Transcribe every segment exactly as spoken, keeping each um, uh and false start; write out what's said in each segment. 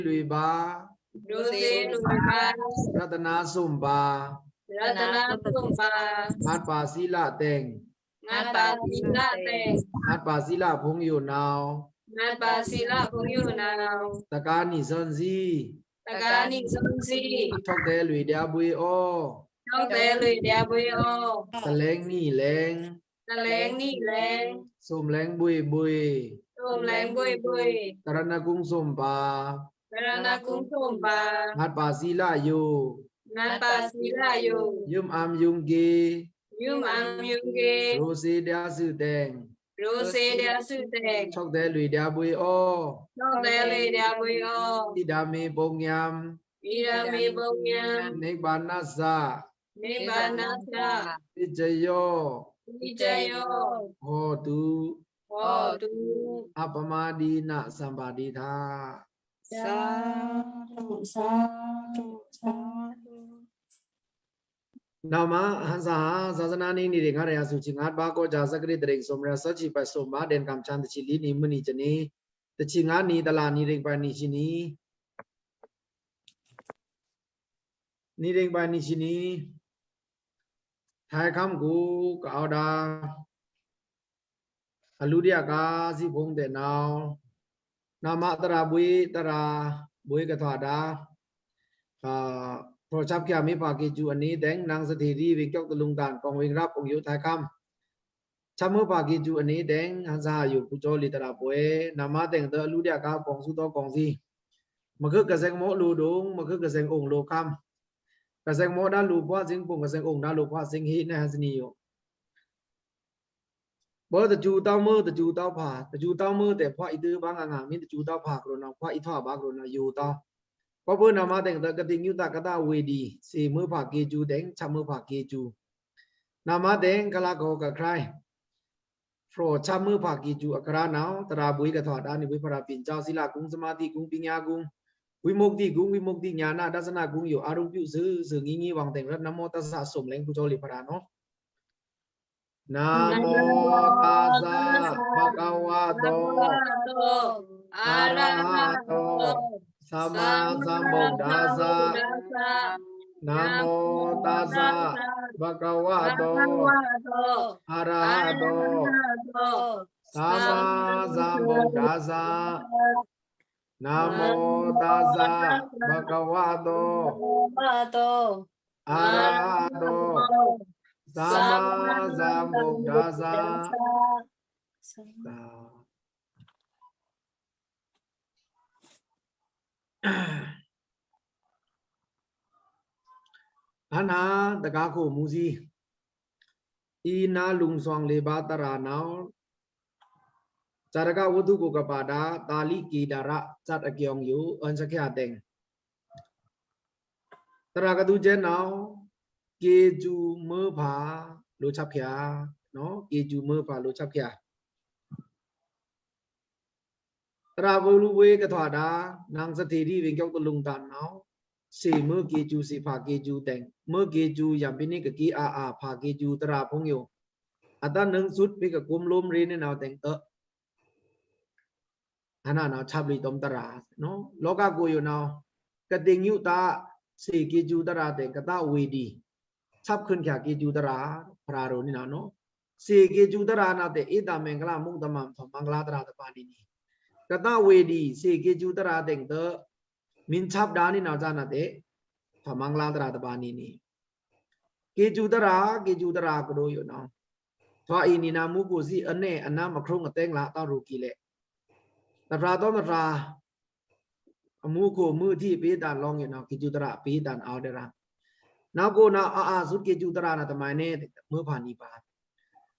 လွေꩻဗာႏ၊ လိုꩻသေလွေꩻဗာႏ၊ ရတနာႏသူမ်ႏဗာႏ၊ ရတနာႏသူမ်ႏဗာႏ၊ ငတ်ပါႏသီလတဲင်၊ ငတ်ပါႏသီလတဲင်၊ ငတ်ပါႏသီလဖုံႏယိုနဝ်ꩻ၊ ငတ်ပါႏသီလဖုံႏယိုနဝ်ꩻ၊ တကားနံꩻစွန်းဆီ၊ တကားနံꩻစွန်းဆီ၊ ထွက်တဲလွေꩻဒျာႏဗွေႏအောႏ၊ ထွက်တဲလွေꩻဒျာႏဗွေႏအောႏ၊ တလဲင်နံꩻလဲင်၊ တလဲင်နံꩻလဲင်၊ သူမ်ႏလဲင်ဗွေႏဗွေႏ၊ သူမ်ႏလဲင်ဗွေႏဗွေႏ၊ တရနကုင်းသူမ်ႏဗာႏ၊ တရနကုင်းသူမ်ႏဗာႏ၊ ငတ်ပါႏသီလယို၊ ငတ်ပါႏသီလယို၊ ယုမ်ꩻအမ်ယုင်ꩻကေ၊ ယုမ်ꩻအမ်ယုင်ꩻကေ၊ ရိုသေဒျာႏသွူတဲင်၊ ရိုသေဒျာႏသွူတဲင်၊ ထွက်တဲလွေꩻဒျာႏဗွေႏအောႏ၊ ထွက်တဲလွေꩻဒျာႏဗွေႏအောႏ၊ ဣဒမ္မေပုညံ၊ ဣဒမ္မေပုညံ၊ နိဗ္ဗာနသ်သ၊ နိဗ္ဗာနသ်သ၊ ပၸ်စယော၊ ပၸ်စယော၊ ဟောတု၊ ဟောတု၊ အပ္ပမာဒိနသံပါဒိဒထ။ သာဓု၊ သာဓု၊ သာဓု။ နမ ဟန်ႏသဟ သာသနာနံꩻ နံꩻရိင်ႏငါးရာႏသွူဆံငါးပါႏ၊ ကောဇာစက္ကရတ်း တရိင်ႏ သုမ်ႏရာႏသီဆံပါတ်သုမ်ႏဗာႏ၊ ဒဲန်ႏကမ်ႏချမ်း တဆံလီနံꩻ၊ မွုၼ်နံꩻ ဇနီး၊ တဆံငါးနံꩻ၊ တလနီꩻရိင်ႏပှဲၤနံꩻသီနံꩻ၊ နံꩻရိင်ႏပှဲၤနံꩻသီနံꩻ၊ ထါခမ်းကို ကအဝ်ႏဒါ အလူဒျာႏကား သွူဖုံႏတဲ့နဝ်ꩻ၊ နမ တရာဗွေႏ၊ တရာဗွေႏကထွာဒါ၊ အာ၊ ဖြောင့်ချပ်ဖြာႏမေးဖါကေႏစူအနွေးတဲင် နင်သထေးရီဝေင်ကျောက်တလူင်တန် ကောင်းဝေင်ရပ် ဥယျာဉ်ထါခမ်း ချပ်မွေးဖါကေႏစူအနွေးတဲင် ဟန်ႏသဟယို ဖူႏစောလီတရာဗွေႏ၊ နမတဲင်တအလူဒျာႏကား ကောင်းသွူသောကောင်းသွူ၊ မခက်ခက်စဲင်မော့လိုဒုံ၊ မခက်ခက်စဲင်အိုင်လိုခမ်း၊ ခက်စဲင်မော့ဒါလိုဘွားစင်၊ ပူင်ခက်စဲင်အိုင်ဒါလိုဘွားစင် ဟေးနဟန်ႏသနီယို ဘို့တစူတောင်းမွေး တစူတောင်းဖါ၊ တစူတောင်းမွေးတဲ့ ဘွားအီႏတွို့ဘါငါငါ၊ မီးတစူတောင်းဖါကရိုနဝ်၊ ဘွားအီႏထွာဘါကရိုနဝ် ယိုတောင်း။ ကောဘို့နမတဲင်တကတိညူတကတဝေဒီ သွေမွေးဖါကေႏစူတဲင် ချပ်မွေးဖါကေႏစူ၊ နမတဲင်ကလာကောကခရိုင် ဖြောင့်ချပ်မွေးဖါကေႏစူအခရာနဝ်၊ တရာဗွေႏကထွာဒါနွေးဗွေႏ ဖရာပျဉ်ကျောင်း သီလကုင်း သမာဓိကုင်း ပညာကုင်း ဝိမုတ်တိကုင်း ဝိမုတ်တိညာဏဒသနကုင်းယို အာရုံပြုစုစု ငြိမ်းငြိမ်းဝေါင်ဝေါင် ရတ္တနမောတသ သုမ်ႏလဲင် ဖူႏစောလီဖရာနော်။ နမောတသ ဘဂဝတော အရဟတော သမ္မာသမ္ဗုဒ္ဓသ။ နမောတသ ဘဂဝတော အရဟတော သမ္မာသမ္ဗုဒ္ဓသ။ နမောတသ ဘဂဝတော အရဟတော သမ္မာသမ္ဗုဒ္ဓသ။ ဟန်ႏသဟ တကားခိုမူႏသီ အီနါလုံသွင်လေဘါတရာနဝ် စတကဝုထုကိုကပါဒါ တာလိကေဒါရ စတ်အကျောင်းယို အန်စချာတဲင် တရာကဒုစဲနဝ် ကေစူမွေးဖါလိုချပ်ချာနော် ကေစူမွေးဖါလိုချပ်ချာ တရာဗွေႏလူဗွေႏကထွာဒါ နင်သထေးရီဝေင်ကျောက်တလူင်တန်နဝ် သွေမွေးကေစူ သွေဖါကေစူတဲင် မွေးကေစူ ယံဖိနစ်ကကေအာအာ ဖါကေစူ တရာဖုံႏယို အတတ်နိုင်ဆုံး ဖေကကွမ်လိုမ်းရေနဝ်တဲင် အ ဟန်ႏသဟနဝ် ချပ်လွေတုံးတရာနော် လောကကိုယိုနဝ် ကတိညူတ သွေကေစူတရာတဲင် ကတဝေဒီ ချပ်ခွန်ချာကေစူတရာ ဖရာရိုနံနဝ်နော် သွေကေစူတရာနဝ်တဲ အီတမင်္ဂလမုတ်တမံ ထွါမင်္ဂလတရာတပါနံနံ ကတဝေဒီ သွေကေစူတရာတဲင်တ မင်းချပ်ဒါနံနဝ်စနဝ်တဲ ထွါမင်္ဂလတရာတပါနံနံ ကေစူတရာ ကေစူတရာကဒိုယိုနဝ် ထွါအီနံနဝ်မူကိုစံ အနဲအနမ်းအခရုံးအတဲင်လတရူကီလဲ တတြာတောတတြာ အမူအကိုမွေးသီးအပေတန်လောင်ယိုနဝ် ကေစူတရာအပေတန်အောဝ်ဒရာ နဝ်ကိုနဝ် အာအာသုတ်ကေစူတရာနဝ် တမံၤနဲ မွေးဖါနံပါ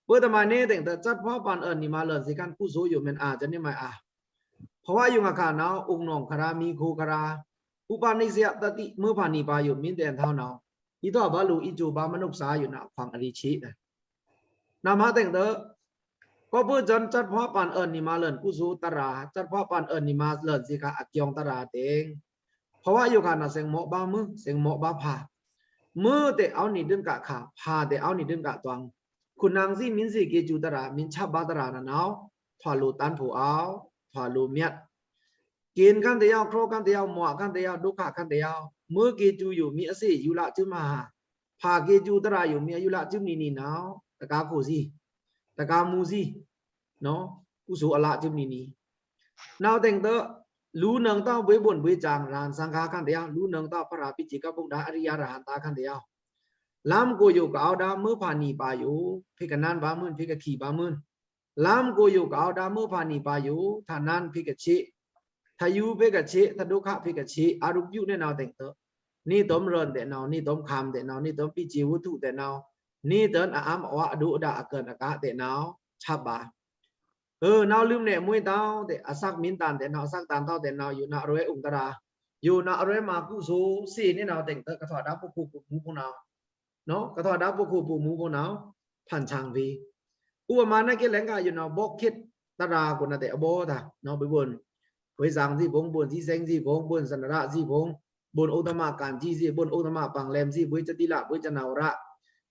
ပှၤတမံၤနဲတဲင်တ စတ်ဖါပန်အၢၼ်နံမၤလၢၼ်သေခန်း ကုသိုလ်ယိုမန်အာ ဇနီးမံၤအာ ဖဝါယုင်အခါနဝ် အိုင်နောင်ခရာ မီးခိခရာ ဥပနိស្សယတတိ မွေးဖါနံပါယို မင်းတန်ထောင်းနဝ် အီထွါဘါလူ အီစူဘါမနုဿာယိုနဝ် ခွင်အရီချေ နမတဲင်တ ကောပုဇွန်စတ်ဖါပန်အၢၼ်နံမၤလၢၼ် ကုသိုလ်တရာ စတ်ဖါပန်အၢၼ်နံမၤလၢၼ်သေခါ အကျိုးတရာတဲင် ဖဝါယုင်ခါနဝ် စဲင်မော့ဘါမွေး စဲင်မော့ဘါဖါ မွေးတဲ အဝ်နံဒိုင်ကခါ ဖါတဲ အဝ်နံဒိုင်ကတွင် ခုနင်သီ မင်းသွေကေစူတရာ မင်းချပ်ဘါတရာနဝ် ထွါလိုတန်ဖိုအောဝ် ထွါလိုမျတ် ကင်ႏခန့်တယောက်၊ ခြောက်ခန့်တယောက်၊ မွတ်ခန့်တယောက်၊ ဒုက္ခခန့်တယောက်၊ မွိုးကင်ႏယူႏ မီးအသီး ယူႏလꓯꓸ စွိုင်꓾မဟာ၊ ဖါကင်ႏတြႃးယူႏ မီးအသီး ယူႏလꓯꓸ စွိုင်꓾နီနီနဝ်꓾၊ တကားကိုယ်စီ၊ တကားမူစီ၊ နော်၊ ကုသိုလ်အလꓯꓸ စွိုင်꓾နီနီ။ နဝ်꓾တဲင်တꓶ၊ လူႏနွံတောင်း ဗွေးဗုဒ္ဓ ဗွေးစံ ရဟန်းသံဃာခန့်တယောက်၊ လူႏနွံတောင်း ဖရာ ပိတ်စေ့ကပုတ်တြႃး အရိယ ရဟန္တာခန့်တယောက်၊ လမ်းကိုယ်ယူႏ ကအဝ်ႏဒါ မွိုးဖါနီပါယူႏ ဖေႏကနန်းဗာႏမုၼ်၊ ဖေႏကချီဗာႏမုၼ်၊ လမ်းကိုယ်ယူႏ ကအဝ်ႏဒါ မွိုးဖါနီပါယူႏ ထနန်း၊ ဖေႏကချေး၊ ထယူႏ၊ ဖေႏကချေး၊ ထဒုက္ခ၊ ဖေႏကချေး၊ အာရုံပြု နွံတောင်းတဲင်တꓶ၊ နွံတောင်းရန်တဲင်နဝ်၊ နွံတောင်းခံတဲင်နဝ်၊ နွံတောင်းပိတ်စေ့ဝတ္ထုတဲင်နဝ်၊ နွံတောင်းအအမ်းအဝါ အဒိဒါ အကၢၼ်အကားတဲင်နဝ်၊ ဆပ်ဗာႏ။ အဝ်ႏနဝ်꓾ လိုမ်းနယ်မွေးတောင်းတဲ့၊ အသက်မင်းတန်တဲ့၊ နဝ်အသက်တန်တောင်းတဲ့၊ နဝ်ယုနဝ်ရဲဥင်တရာ၊ ယုနဝ်ရဲမဟာကုသိုလ်စေ့၊ နွံတောင်းတဲင်တꓶ၊ ကထွာဒါပုခုပိုမူဖိုင်နဝ်၊ နော်၊ ကထွာဒါပုခုပိုမူဖိုင်နဝ်၊ ဖန်ဆန်ဖေး။ ဥပမာနာက့လဲင်ကယုနဝ် ဗောက်ခေတ်တရာကိုနတဲ့၊ အဘောဒါ၊ နော်၊ ဗွေးဗုဒ္ဓ၊ ဗွေးစံစီဖိုင်၊ ဗွေးစံစဲင်စီဖိုင်၊ ဗွေးစန္ဒရစီဖိုင်၊ ဗွေးဥတ္တမကင်ႏစီစေ့၊ ဗွေးဥတ္တမပင်ႏလဲမ်စီ၊ ဗွေးစတိလ၊ ဗွေးစနဝ်ရ၊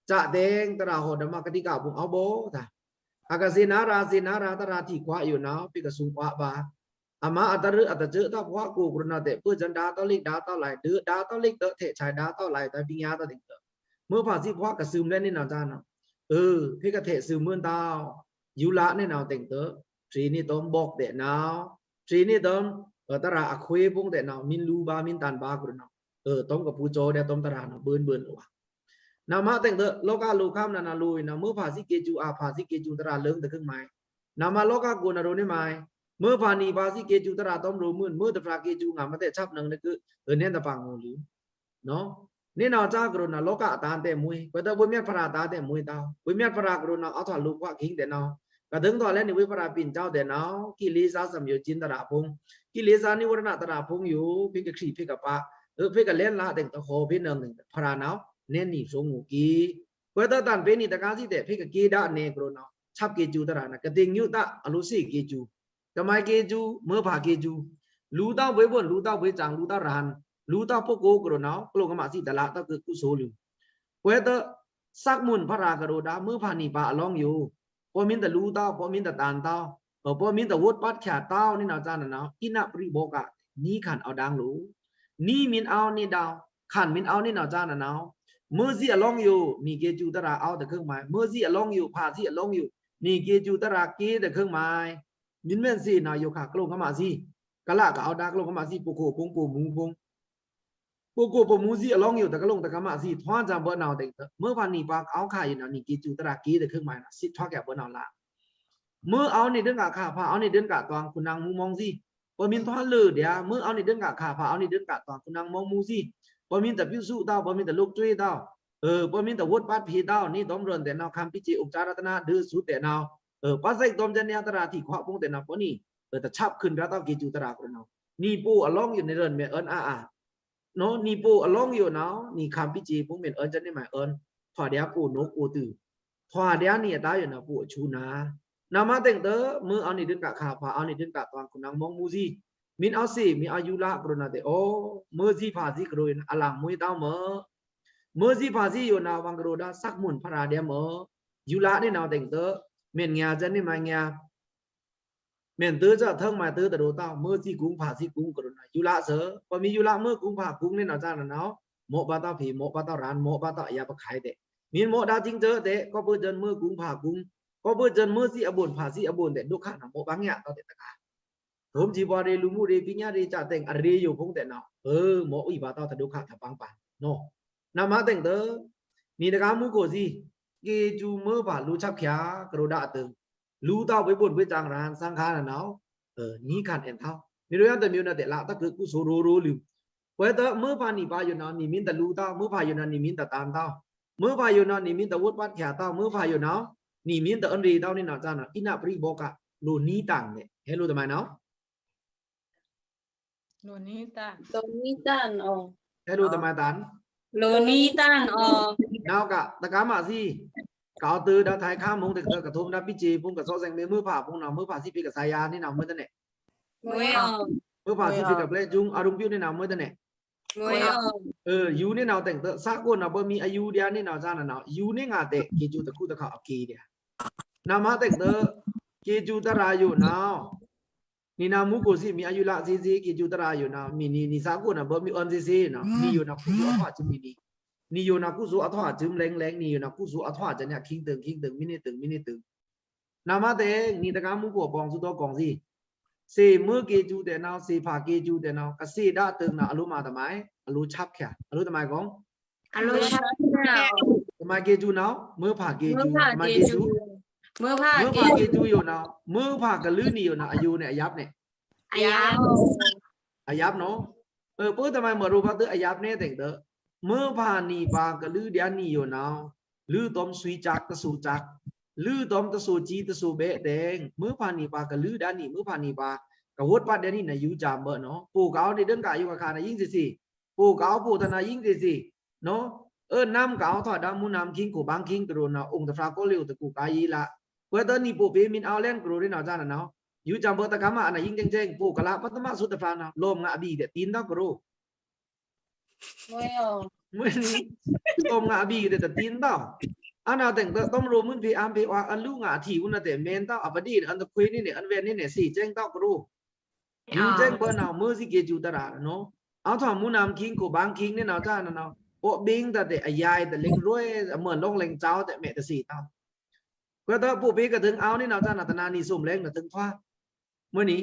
စတဲ့တရာဟောဓမ္မကတိကဖိုင် အဘောဒါ၊ အကစေနာရာ၊ စေနာရာတရာထီခွါယုနဝ်၊ ဖေႏကသုင်ဝါဗာႏ။ အမအတရုအတစဲးတဖွါကိုကရုဏာတဲ့၊ ဗွေးစံဒါတောင်းလစ်ဒါတောင်းလိုက်၊ ဒုဒါတောင်းလစ်တထဲ့ချိုင်ဒါတောင်းလိုက်၊ ဒါပညာတောင်းတဲ့တ မွိုးဖါစီဖွါကသုမ်လဲနွံတောင်းစနဝ်၊ အဝ်ႏဖေႏကထဲ့သုမ်မုၼ်တောင်း၊ ယူႏလꓯꓸ နွံတောင်းတဲင်တꓶ၊ တြီနွံတောင်းဗောက်တဲ့နဝ်၊ တြီနွံတောင်း အဝ်ႏတရာအခွေဖိုင်တဲ့နဝ်၊ မင်းလူဗာႏ မင်းတန်ဗာႏကရုဏာ၊ အဝ်ႏတောင်းကပူၤစောဒဲး တောင်းတရာနဝ်၊ ဗွိုန်ဗွိုန်ဝါနဝ်မတဲင်တꓶ၊ လောကလိုခမ်းနဝ်နဝ်လူနဝ်၊ မွိုးဖါစီကင်ႏယူႏ အာဖါစီကင်ႏယူႏတရာ လင်တခုင်မိုင်၊ နဝ်မလောကကိုနဝ်လူနွံမိုင်၊ မွိုးဖါနီပါစီကင်ႏယူႏတရာ တောင်းရူႏမုၼ်၊ မွိုးတဖရာကင်ႏယူႏ ငါမတဲဆပ်နင်နခု၊ အဝ်ႏနွံတပင်ငိုလီ နော်၊ နွံတောင်းစကရုဏာ၊ လောကအတန်တဲ့မွေး၊ ကွဲးတဝ်ဗွေးမျတ်ဖရာတန်တဲ့မွေးတောင်း၊ ဗွေးမျတ်ဖရာကရုဏာ၊ အထွာလိုခွါခိင်တဲ့နဝ်၊ ကဒုံးထွာလဲနွံ ဗွေးဖရာပင်ႏစောက်တဲ့နဝ်၊ ကိလေသာသံယောဇဉ်တရာဖိုင်၊ ကိလေသာနိဝရဏတရာဖိုင်ယု၊ ဖေႏကချီဖေႏကပါ၊ အဝ်ႏဖေႏကလဲလတဲ့တဟောဖေႏနင်တဲ့ဖရာနဝ်၊ နွံနီဖိုင်ငိုကီ၊ ကွဲးတတန်ဖေႏနီတကားစီတဲ့၊ ဖေႏကကီဒါနဲကရုဏာ၊ ဆပ်ကင်ႏယူႏတရာနဝ်၊ ကတိန်ညုတအလိုစေ့ကင်ႏယူႏ တမိုင်ကင်ႏယူႏ၊ မွိုးဖါကင်ႏယူႏ၊ လူႏတဝ်ဗွေးဗုဒ္ဓ၊ လူႏတဝ်ဗွေးစံ၊ လူႏတဝ်ရဟန်း၊ လူႏတဝ်ပုခုကရုဏာ၊ ကလိုကမစီတလတဲ့ကုသိုလ်လူ၊ ကွဲးတသက်မုန်ဖရာကရုဒါ မွိုးဖါနီပါအလောင်းယု၊ ပောမင်းတလူႏတဝ်၊ ပောမင်းတတန်တဝ်၊ ပောမင်းတဝုတ်ပတ်ချာတဝ်၊ နွံတောင်းစနဝ်၊ အိနပရိဗောဂ၊ နွံခန်အဝ်ႏဒင်လူ၊ နွံမင်းအဝ်ႏနွံဒင်၊ ခန်မင်းအဝ်ႏနွံတောင်းစနဝ်၊ မွိုးစီအလောင်းယု၊ နွံကင်ႏယူႏတရာအဝ်ႏတခုင်မိုင်၊ မွိုးစီအလောင်းယု၊ ဖါစီအလောင်းယု၊ နွံကင်ႏယူႏတရာကီတခုင်မိုင်၊ မင်းမန်စီနဝ်ယုခါ၊ ကလိုကမစီ၊ ကလကအဝ်ႏဒါ၊ ကလိုကမစီ၊ ပုခုပိုင်၊ ပုမူပိုင်၊ ပုခုပိုမူစီအလောင်းယု၊ တကလိုတကမစီ၊ ထွာစံဗွဲနဝ်တဲင်တ၊ မွိုးဖါနီပါအဝ်ႏခါယုနဝ်၊ နွံကင်ႏယူႏတရာကီတခုင်မိုင်နဝ်၊ စံထွာကဲဗွဲနဝ်လ။ မွိုးအဝ်ႏနွံဒင်ကခါ၊ ဖါအဝ်ႏနွံဒင်ကတွင်၊ ခုနင်မူမောင်စီ၊ ပောမင်းထွာလဵုဒျာ၊ မွိုးအဝ်ႏနွံဒင်ကခါ၊ ဖါအဝ်ႏနွံဒင်ကတွင်၊ ခုနင်မောင်မူစီ၊ ပောမင်းတပြုစုတဝ်၊ ပောမင်းတလုတ်တွဲတဝ်၊ အဝ်ႏပောမင်းတဝုတ်ပတ်ဖေတဝ်၊ နွံတောင်းရန်တဲနဝ်၊ ခမ်ပိတ်စေ့ဥပ်စာရတနာ၊ ဒုစုတဲနဝ်၊ အဝ်ႏပစိတ်တောင်းစနဝ်၊ တရာထီခွါဖိုင်တဲနဝ်၊ ပောနွံ၊ အဝ်ႏတဆပ်ခုန်ပြတဝ်၊ ကင်ႏယူႏတရာကရုဏာ၊ နွံပိုအလောင်းယု၊ နွံရန်မဲအွန်းအာအာ၊ နော်၊ နွံပိုအလောင်းယုနဝ်၊ နွံခမ်ပိတ်စေ့ဖိုင်မဲအွန်းစနဝ်၊ ထွာဒျာပိုနုကိုတူ၊ ထွာဒျာနွံအတႃယုနဝ်၊ ပိုအဆူနဝ်၊ နဝ်မတဲင်တ၊ မွိုးအဝ်ႏနွံဒင်ကခါ၊ ဖါအဝ်ႏနွံဒင်ကတွင်၊ ခုနင်မောင်မူစီ၊ မင်းအဝ်ႏစေ့၊ မင်းအဝ်ႏယူႏလကရုဏာတဲ့၊ အို၊ မွိုးစီဖါစီကရုဏာ၊ အလင်မွေးတဝ်မွိုး၊ မွိုးစီဖါစီယုနဝ်၊ ဝံကရုဒါသက်မုန်ဖရာဒျာမွိုး၊ ယူႏလနွံနဝ်တဲင်တ၊ မင်းညါစနွံမိုင်ညါ၊ မင်းတဝ်စထင်မိုင်တဝ်တရူတဝ်၊ မွိုးစီကုင်၊ ဖါစီကုင်၊ ကရုဏာယူႏလသ၊ ပောမင်းယူႏလမွိုးကုင်၊ ဖါကုင်၊ နွံနဝ်စနဝ်၊ မော့ပါတဝ်ဖေ၊ မော့ပါတဝ်ရန်၊ မော့ပါတဝ်အယပ်အခိုင်တဲ့၊ မင်းမော့ဒါစင်စဲတဲ့၊ ကော့ပိုတ်စန်မွိုးကုင်၊ ဖါကုင်၊ ကော့ပိုတ်စန်မွိုးစီအဘိုင်၊ ဖါစီအဘိုင်တဲ့၊ ဒုက္ခနဝ်၊ မော့ပါညါတဝ်တဲ့တကား၊ ထုံးစီပွားရေလူမှုရေ၊ ပညာရေစတဲ့၊ အရေယုဖိုင်တဲ့နဝ်၊ အဝ်ႏမော့အီပါတဝ်၊ တဒုက္ခတပင်ပန်၊ နော်၊ နဝ်မတဲင်တ၊ နွံတကားမူကိုစီ၊ ကင်ႏယူႏမွိုးဖါလူႏဆပ်ချာ၊ ကရုဒါအတဝ်၊ လူႏတဝ်၊ ဗွေးဗုဒ္ဓ၊ ဗွေးစံ၊ ရဟန်းသံဃာနဝ်၊ အဝ်ႏနွံခန်အဲန်တဝ်၊ မီးရိုးရာတစ်မျိုးနဝ်တဲ့၊ လတခုကုသိုလ်ရိုးရိုးလူ၊ ကွဲးတ၊ မွိုးဖါနွံပါယုနဝ်၊ နွံမင်းတလူႏတဝ်၊ မွိုးဖါယုနဝ်၊ နွံမင်းတတန်တဝ်၊ မွိုးဖါယုနဝ်၊ နွံမင်းတဝုတ်ပတ်ချာတဝ်၊ မွိုးဖါယုနဝ်၊ နွံမင်းတအွန်းရေတဝ်၊ နွံနဝ်စနဝ်၊ အိနပရိဗောဂ၊ လိုနွံတန်တဲ့၊ ဟဲလိုတမန်နဝ်၊ လိုနွံတန်၊ လိုနွံတန်၊ အို၊ ဟဲလိုတမန်တန်၊ လိုနွံတန်၊ အို၊ နဝ်ကတကားမစီ၊ ကအဝ်ႏတဝ်ဒါထဲခါမိုင်တဲ့၊ ကထုံးဒါပိတ်စေ့ဖိုင်၊ ကသော့စဲင်မဲမွိုးဖါဖိုင်နဝ်၊ မွိုးဖါစီဖေႏကဆါယါ၊ နွံနဝ်မွိုးတနဲ့၊ မွိုး၊ မွိုးဖါစီဖေႏကပျဲ့ကျုံ၊ အာရုံပြု၊ နွံနဝ်မွိုးတနဲ့၊ မွိုး၊ အဝ်ႏယူႏနွံနဝ်တဲင်တ၊ သကုဏ်နဝ်၊ ပောမင်းအယူႏဒျာနွံနဝ်စနဝ်၊ ယူႏနွံငါတဲ့၊ ကင်ႏယူႏတခုတခါအကီဒျာ၊ နဝ်မတဲင်တ၊ ကင်ႏယူႏတရာယုနဝ်၊ နီနဝ်မူကိုယ်စိတ် မီးအယုလစေ့စေ့ ကေကျူတရာယိုနဝ် မီးနီ နီစကိုနဝ် ဘၣ်မီးအွမ်းစေ့စေ့နဝ် နီယိုနဝ် ကူသိုအထွာ จึงမီးနီ နီယိုနဝ် ကူသိုအထွာ จึงလဲင်လဲင် နီယိုနဝ် ကူသိုအထွာ จึง ခင်တုင် ခင်တုင် မိနစ်တုင် မိနစ်တုင် နဝ်မးတဲ နီတကာမူကိုယ် ပေါင်းစုတော့ ကောင်းစီ စေ့မွေး ကေကျူတဲ့နဝ် စေ့ဖာ ကေကျူတဲ့နဝ် ကစေ့ဒၣ်တုင်နဝ် အလိုမးတမိုင် အလိုချပ်ခဲ အလိုတမိုင်ကောင်း အလိုချပ်ခဲ တမိုင် ကေကျူနဝ် မွေးဖာ ကေကျူ မွေးဖာ တမိုင် ကေကျူ ကေကျူ မွေးဖာ မွေးဖာ ကေကျူ ကေကျူယိုနဝ် မွေးဖာ ကလုနီယိုနဝ် အယိုန့ၣ် အယပ်န့ၣ် အယပ် အယပ်နော် အပူတမိုင် မရိုးပါ တအယပ်န့ၣ် တဲင်တ မွေးဖာနီပါ ကလုဒျာနီယိုနဝ် လုတွမ် ဆွေးကြက် တစိုကြက် လုတွမ် တစိုကြီး တစိုဘဲ တဲင် မွေးဖာနီပါ ကလုဒျာနီ မွေးဖာနီပါ ကဝတ်ပတ်ဒျာနီနဝ် ယူစံဘၣ်နော် ပိုကဝ်ဒီဒင်ကယိုကခါနဝ် ယိင်းစီစီ ပိုကဝ် ပိုတနာ ယိင်းစီစီ နော် အနမ်ကဝ် ထွာဒၣ်မူနမ် ခင်ကို ဘင် ခင်ကရိုနဝ် အောင်တဖျာ ကိုလျိုတကူကယီလ ကွဲတနီပိုပေ မင်းအောင်လှိုင် ကရိုဒီနဝ် စနနဝ် ယူစံဘၣ်တကမ အနယိင်း ကျဲင်ကျဲင် ပိုကလ ပထမ ဆုတဖျာနဝ် လောမ်ငါအဘီတဲ့ တင်းတော့ ကရို မွေးနီ လောမ်ငါအဘီတဲ့ တင်းတော့ အနဝ် တဲင်တ တွမ်ရိုးမွန်း ဖေအမ် ဖေဝါ အလူငါအထီ ဦးနတဲ့ မင်းတော့ အပဒီ အန်တခွေးနီနဲ့ အန်ဝဲနီနဲ့ စေ့ကျဲင်တော့ ကရို ယူစံဘၣ်နဝ် မွေးစီ ကေကျူတရာနော် အထွာမူနမ် ခင်ကို ဘင် ခင်နီနဝ် စနနဝ် ပိုဘင်းတတဲ့ အယိုင်တလဲင်ရွဲ အမွေလောင်လဲင် စဝ်တဲ့ မဲတစေ့တော့ ကွဲတပိုပေ ကထိုင် အောင်နီနဝ် စန တနာနီ စုံလဲင် နထိုင်ထွာ မွေးနီ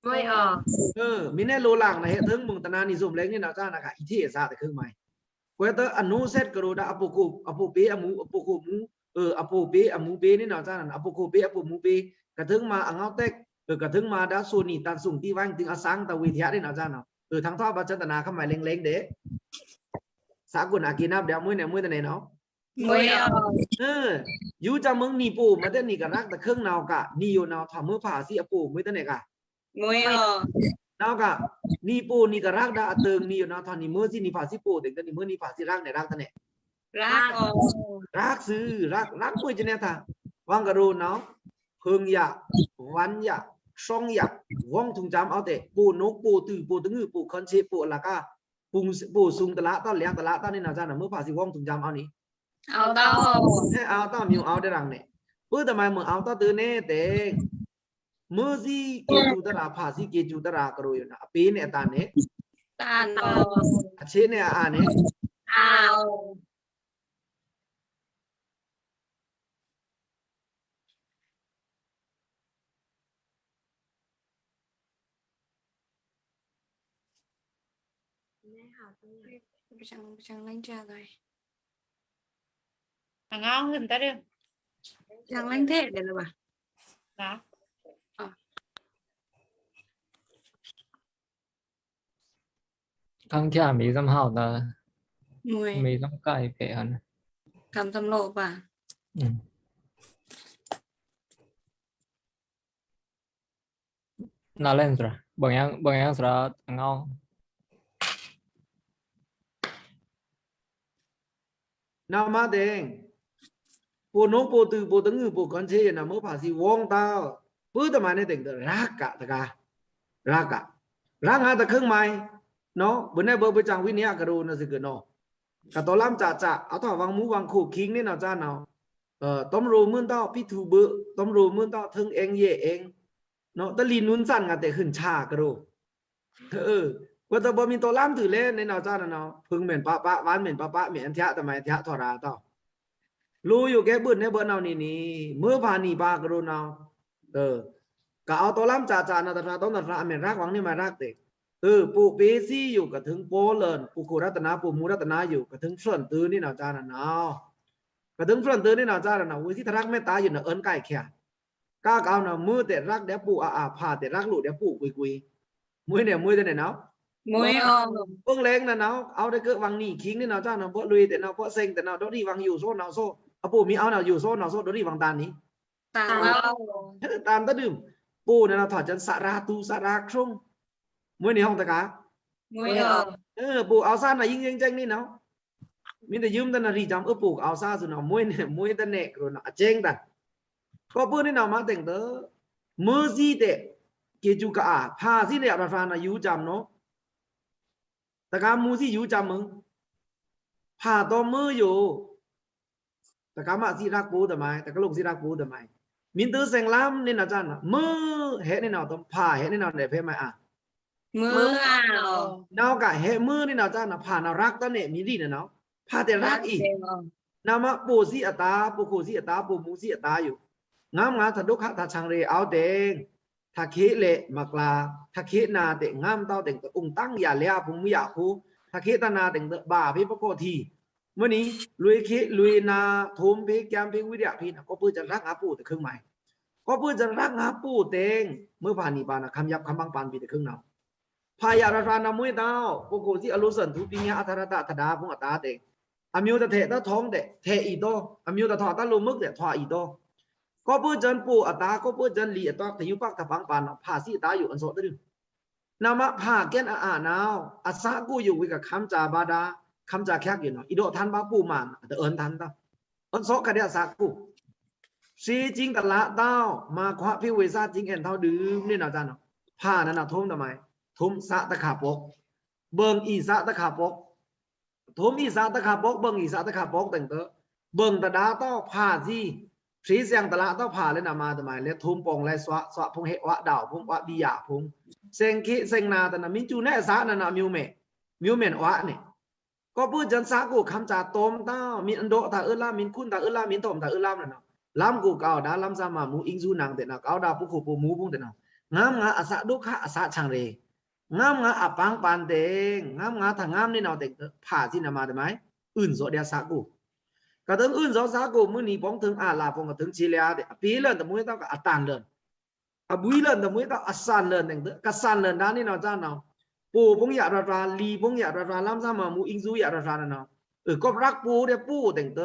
မွေးအီ အ မင်းနဲ့လိုလင်နဟဲ ထိုင်မုန် တနာနီ စုံလဲင် နီနဝ် စနက အီထေအစား တခင်းမိုင် ကွဲတအနုစက် ကရိုဒၣ် အပိုကို အပိုပေ အမူ အပိုကိုမူ အ အပိုပေ အမူပေ နီနဝ် စန အပိုကိုပေ အပိုမူပေ ကထိုင်မး အငေါက်တဲ့ အ ကထိုင်မးဒၣ် ဆိုနီ တန်စုံ တီဝိုင်း တင်အစံ တဝေထျာ နီနဝ် စန အ ထင်ထွာ ဘၣ်ချန်တနာ ခမိုင်လဲင်လဲင်တဲ့ စကုနအကီနပ်ဒျာ မွေးနီ မွေးတနီနော် မွေးအီ အ ယူစံမုန် နီပို မတဲ့ နီကရက် တခင်းနဝ်က နီယိုနဝ် ထွာမွေးဖာစီ အပို မွေးတနီက မွေးအီ နဝ်က နီပို နီကရက်ဒၣ် အထိုင် နီယိုနဝ် ထွာနီမွေးစီ နီဖာစီပို တဲင်တ နီမွေး နီဖာစီ ရက်နဲ့ ရက်တနီ ရက်အီ ရက်စု ရက် ရက်မွေးကျနဲထါ ဝင်းကရိုနဝ် ဟိုင်ယ ဝင်းယ ရှောင်းယ ဝေါင်းထုံစံ အောင်တဲ့ ပိုနုံး ပိုတို ပိုတငူ ပိုခွန်ချေ ပိုအလကာ ပို ပိုစုံတလါ တလျာတလါ တနီနဝ် စန မွေးဖာစီ ဝေါင်းထုံစံ အောင်နီ အောင်တော့ ဟဲ အောင်တော့ မျိုး အောင်တဲ့ရံနဲ့ ပိုတမိုင် မွေး အောင်တော့ တနေတဲ မွေးစီ ကေကျူတရာ ဖာစီ ကေကျူတရာ ကရိုယိုနဝ် အပေနဲ့ အတန်နဲ့ တန်တော့ အချေနဲ့ အအါနဲ့ အောင် ပစံလင်းကြတယ် အငေါဟိုန်တရဲ ပစံလင်းထဲတယ်လဘ ခမ်းချာမီးစမ်းဟောက်တာ မွေး မီးစမ်းကိုက်ပဲဟန် ကမ်းစမ်းလို့ပါ နားလင်းစရာ ဘင်ယံ ဘင်ယံစရာ အငေါ နဝ်မးတဲင် ပိုနုံး ပိုတို ပိုတငူ ပိုခွန်ချေ ယိုနဝ် မွေးဖာစီ ဝေါင်းတဝ် ပိုတမိုင်နဲ့ တဲင်တ ရက်က တကာ ရက်က ရက်က တခင်းမိုင် နော် ဘို့နဲ့ဘို့ ပစံဝိနည်း ကရိုနဝ် စကနော် ကတော်လမ်း စစ အထွာ ဝင်းမူ ဝင်းခို ခင် နီနဝ် စနဝ် အ တွမ်ရိုးမွန်းတော့ ဖီထူဘို့ တွမ်ရိုးမွန်းတော့ ထိုင်အဲင် ယဲအဲင် နော် တလီနွန်းစံ ငါတဲ ဟိုန်ချာ ကရို အ ကွဲတဘို့မီးတော်လမ်းတူလဲ နီနဝ် စနနော် ဖုံးမဲန်ပပ ဝါန်မဲန်ပပ မဲန်ထျာ တမိုင်ထျာ ထွာရတာ လိုယိုကဲဘို့နဲ့ဘို့နဝ်နီနီ မွေးဖာနီပါ ကရိုနဝ် အ ကအောက်တော်လမ်း စစ နဝ် တဖျာ တွမ်တဖျာ အမဲန်ရက် ဝင်းနီမးရက်တဲ့ အ ပိုပေစီယို ကထိုင် ပိုလန် ပိုကိုရတနာ ပိုမူရတနာယို ကထိုင် ဖြွန်တို နီနဝ် စနနော် ကထိုင် ဖြွန်တို နီနဝ် စနနော် ဝေစီ တရက် မဲတာယိုနဝ် အန်ကိုက်ခဲ ကကဝ်နဝ် မွေးတဲ့ ရက်ဒျာ ပိုအအါ ဖာတဲ့ ရက်လိုဒျာ ပိုကွေးကွေး မွေးနီ မွေးတနီနော် မွေးအီ ပင်လဲင်နဝ် အောက်တဲ့က ဝင်းနီ ခင် နီနဝ် စနနော် ဘို့လွေးတဲ့နဝ် ဘို့စဲင်တဲ့နဝ် ဒိုရီဝင်းယိုဆိုနဝ်ဆို အပိုမီး အောက်နဝ် ယိုဆိုနဝ်ဆို ဒိုရီဝင်းတန်နီ တန်တဒုံ ပိုနဝ် ထွာချန် စရာတူ စရာခရုံ မွေးနီ ဟောင်းတကာ မွေးအီ အ ပိုအောက်စန ယိင်းယိင်းကျဲင်နီနော် မီးတယုံတနရီစံ အ ပိုကအောက်စစနော် မွေးနီ မွေးတနီ ကရိုနဝ် အကျဲင်တန် ကပိုနီနဝ် မးတဲင်တ မွေးစီတဲ့ ကေကျူကအါ ဖာစီနဲ့ အဖျာနဝ် ယူစံနော် တကာမူစီ ယူစံမုန် ဖာတော်မွေးယို တကာမစီ ရက်ပိုတမိုင် တကလုံစီ ရက်ပိုတမိုင် မင်းသား စင်လမ်း နေနာ်ကြနာ် မွဲဟဲနေနာ် တဖါဟဲနေနာ် လဲ့ဖဲမွဲအာ မွဲအာ နာ်ကဟဲမွဲနေနာ်ကြနာ် ဖါနာ် ရက်တန်နေ မီးရီနာ် ဖါတဲရက်အီ နမပိုစီအတာ ပိုခိုစီအတာ ပိုမူစီအတာယို ငမ်းငါး တဒုက္ခ တချောင်ရေ အဝ်တဲင် ထခေးလဲ့မကလာ ထခေးနာ်တဲ ငမ်းတဝ်တဲင် တအုံတန်းယလဲ အဖုံမူယခို ထခေးတနာ်တဲင် တဘၣ်ဖဲပကောထီ မွဲနီ လွေခေးလွေနာ် ထုံးဖဲ ကံဖဲ ဝိရိယဖဲနာ် ကောပုစံ ရက်ငါး ပိုတခင်းမွဲ ကောပုစံ ရက်ငါး ပိုတဲင် မွဲဖါနီဖါနာ် ခမ်းယပ်ခမ်းပန်းပန်ပီတခင်းနာ် ဖါယရာ်ရာ်နာ် မွဲတဝ် ပိုခိုစီအလိုဆန် ထူပီညါ အထရတ ထဒါဖုံအတာတဲင် အမျိုးတထဲတထောင်တဲ ထဲအီတို အမျိုးတထွာတလိုမုက်တဲ ထွာအီတို ကောပုစံ ပိုအတာ ကောပုစံ လီအတာ တယူပက တပန်းပန်နာ် ဖါစီအတာယို အန်စောတရု နမဖါကဲနာ် အအာနာ် အသးကိုယိုဝေက ခမ်းစၢ်ဘါဒါ ခမ်းစၢ်ခက်ယိုနာ် အီဒေါထန်ဘါ ပိုမန် အတအန်ထန်တ အန်စောကဒဲအသးကို သေကျိန်တလးတဝ် မခွါဖဲဝေသကျိန် အဲန်ထဝ်ဒုး မွဲနာ်ကြနာ် ဖါနာ်နာ် ထုံးတမွဲ ထုံးသးတခါပေါက် ဘိုင်အီသးတခါပေါက် ထုံးအီသးတခါပေါက် ဘိုင်အီသးတခါပေါက်တဲင်တ ဘိုင်တဒါတဝ် ဖါစီ ဖြေးစံတလးတဝ် ဖါလဲနာ် မွဲတမွဲလဲ ထုံးပေါင်လဲ သွာ သွာဖုံဟဲ ဝါဒဝ်ဖုံ ဝါဘီယာဖုံ စင်ခေးစင်နာ်တနာ် မင်းကျူနဲသးနာ်နာ် မျိုးမဲ မျိုးမဲဝါနေ ကောပုစံ သးကို ခမ်းစၢ်တွမ်တဝ် မင်းအဒိုးတအုလမ်း မင်းခွုန်တအုလမ်း မင်းတွမ်တအုလမ်းနာ် လမ်းကို ကဝ်ဒါ လမ်းသးမမူ အင်းစုနင်တဲနာ် ကဝ်ဒါ ပိုခိုပိုမူဖုံတဲနာ် ငမ်းငါး အသးဒုက္ခ အသးချောင်ရေ ငမ်းငါး အပန်းပန်တဲင် ငမ်းငါး တငမ်းနေနာ်တဲင်တ ဖါစီနာ် မွဲတမွဲ အုံစောဒဲသးကို ကတင်းအုံစောသးကို မွဲနီ ပေါင်းထိုင်အာလာ ပေါင်းကထိုင်ချေလျာတဲ အပေလန်တမွဲတဝ်က အတန်လန် အဘွီလန်တမွဲတဝ် အသန်လန်တဲင်တ ကသန်လန်ဒါနေနာ်ကြနာ် ပိုဖုံယရာ်ရာ် လီဖုံယရာ်ရာ် လမ်းသးမမူ အင်းစုယရာ်ရာ်နာ်နာ် အကပ်ရက်ပိုဒဲပိုတဲင်တ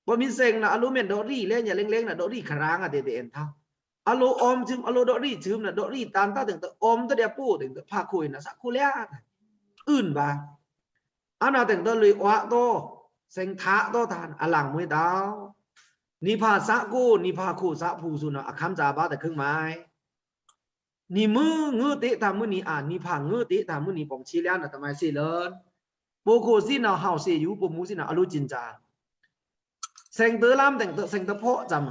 ပမင်းစင်နာ် အလိုမဲန်ဒေါရီလဲညါ လဲင်လဲင်နာ် ဒေါရီခရန်းအတဲတဲ အဲန်ထဝ် အလိုအွမ်ချုမ် အလိုဒေါရီချုမ်နာ် ဒေါရီတန်တတဲင်တ အွမ်တဒဲပိုတဲင်တ ဖါခိုနာ် သးခိုလျာ အုံဘါ အနာ်တဲင်တ လွေဝါတို စင်ထတိုတန် အလင်မွဲတဝ် နီဖါသးကို နီဖါခိုသးဖူသူနာ် အခမ်းစၢ်ဘါတခင်းမွဲ နီမွဲငိုတဲတၢ်မွဲနီအာ နီဖါငိုတဲတၢ်မွဲနီ ပေါင်ချေလျာနာ် တမွဲသေလန် ပိုခိုစီနာ် ဟဝ်သေယူ ပိုမူစီနာ် အလိုကျဉ်းစၢ် စင်တလမ်းတဲင်တ စင်တဖော့စမ်း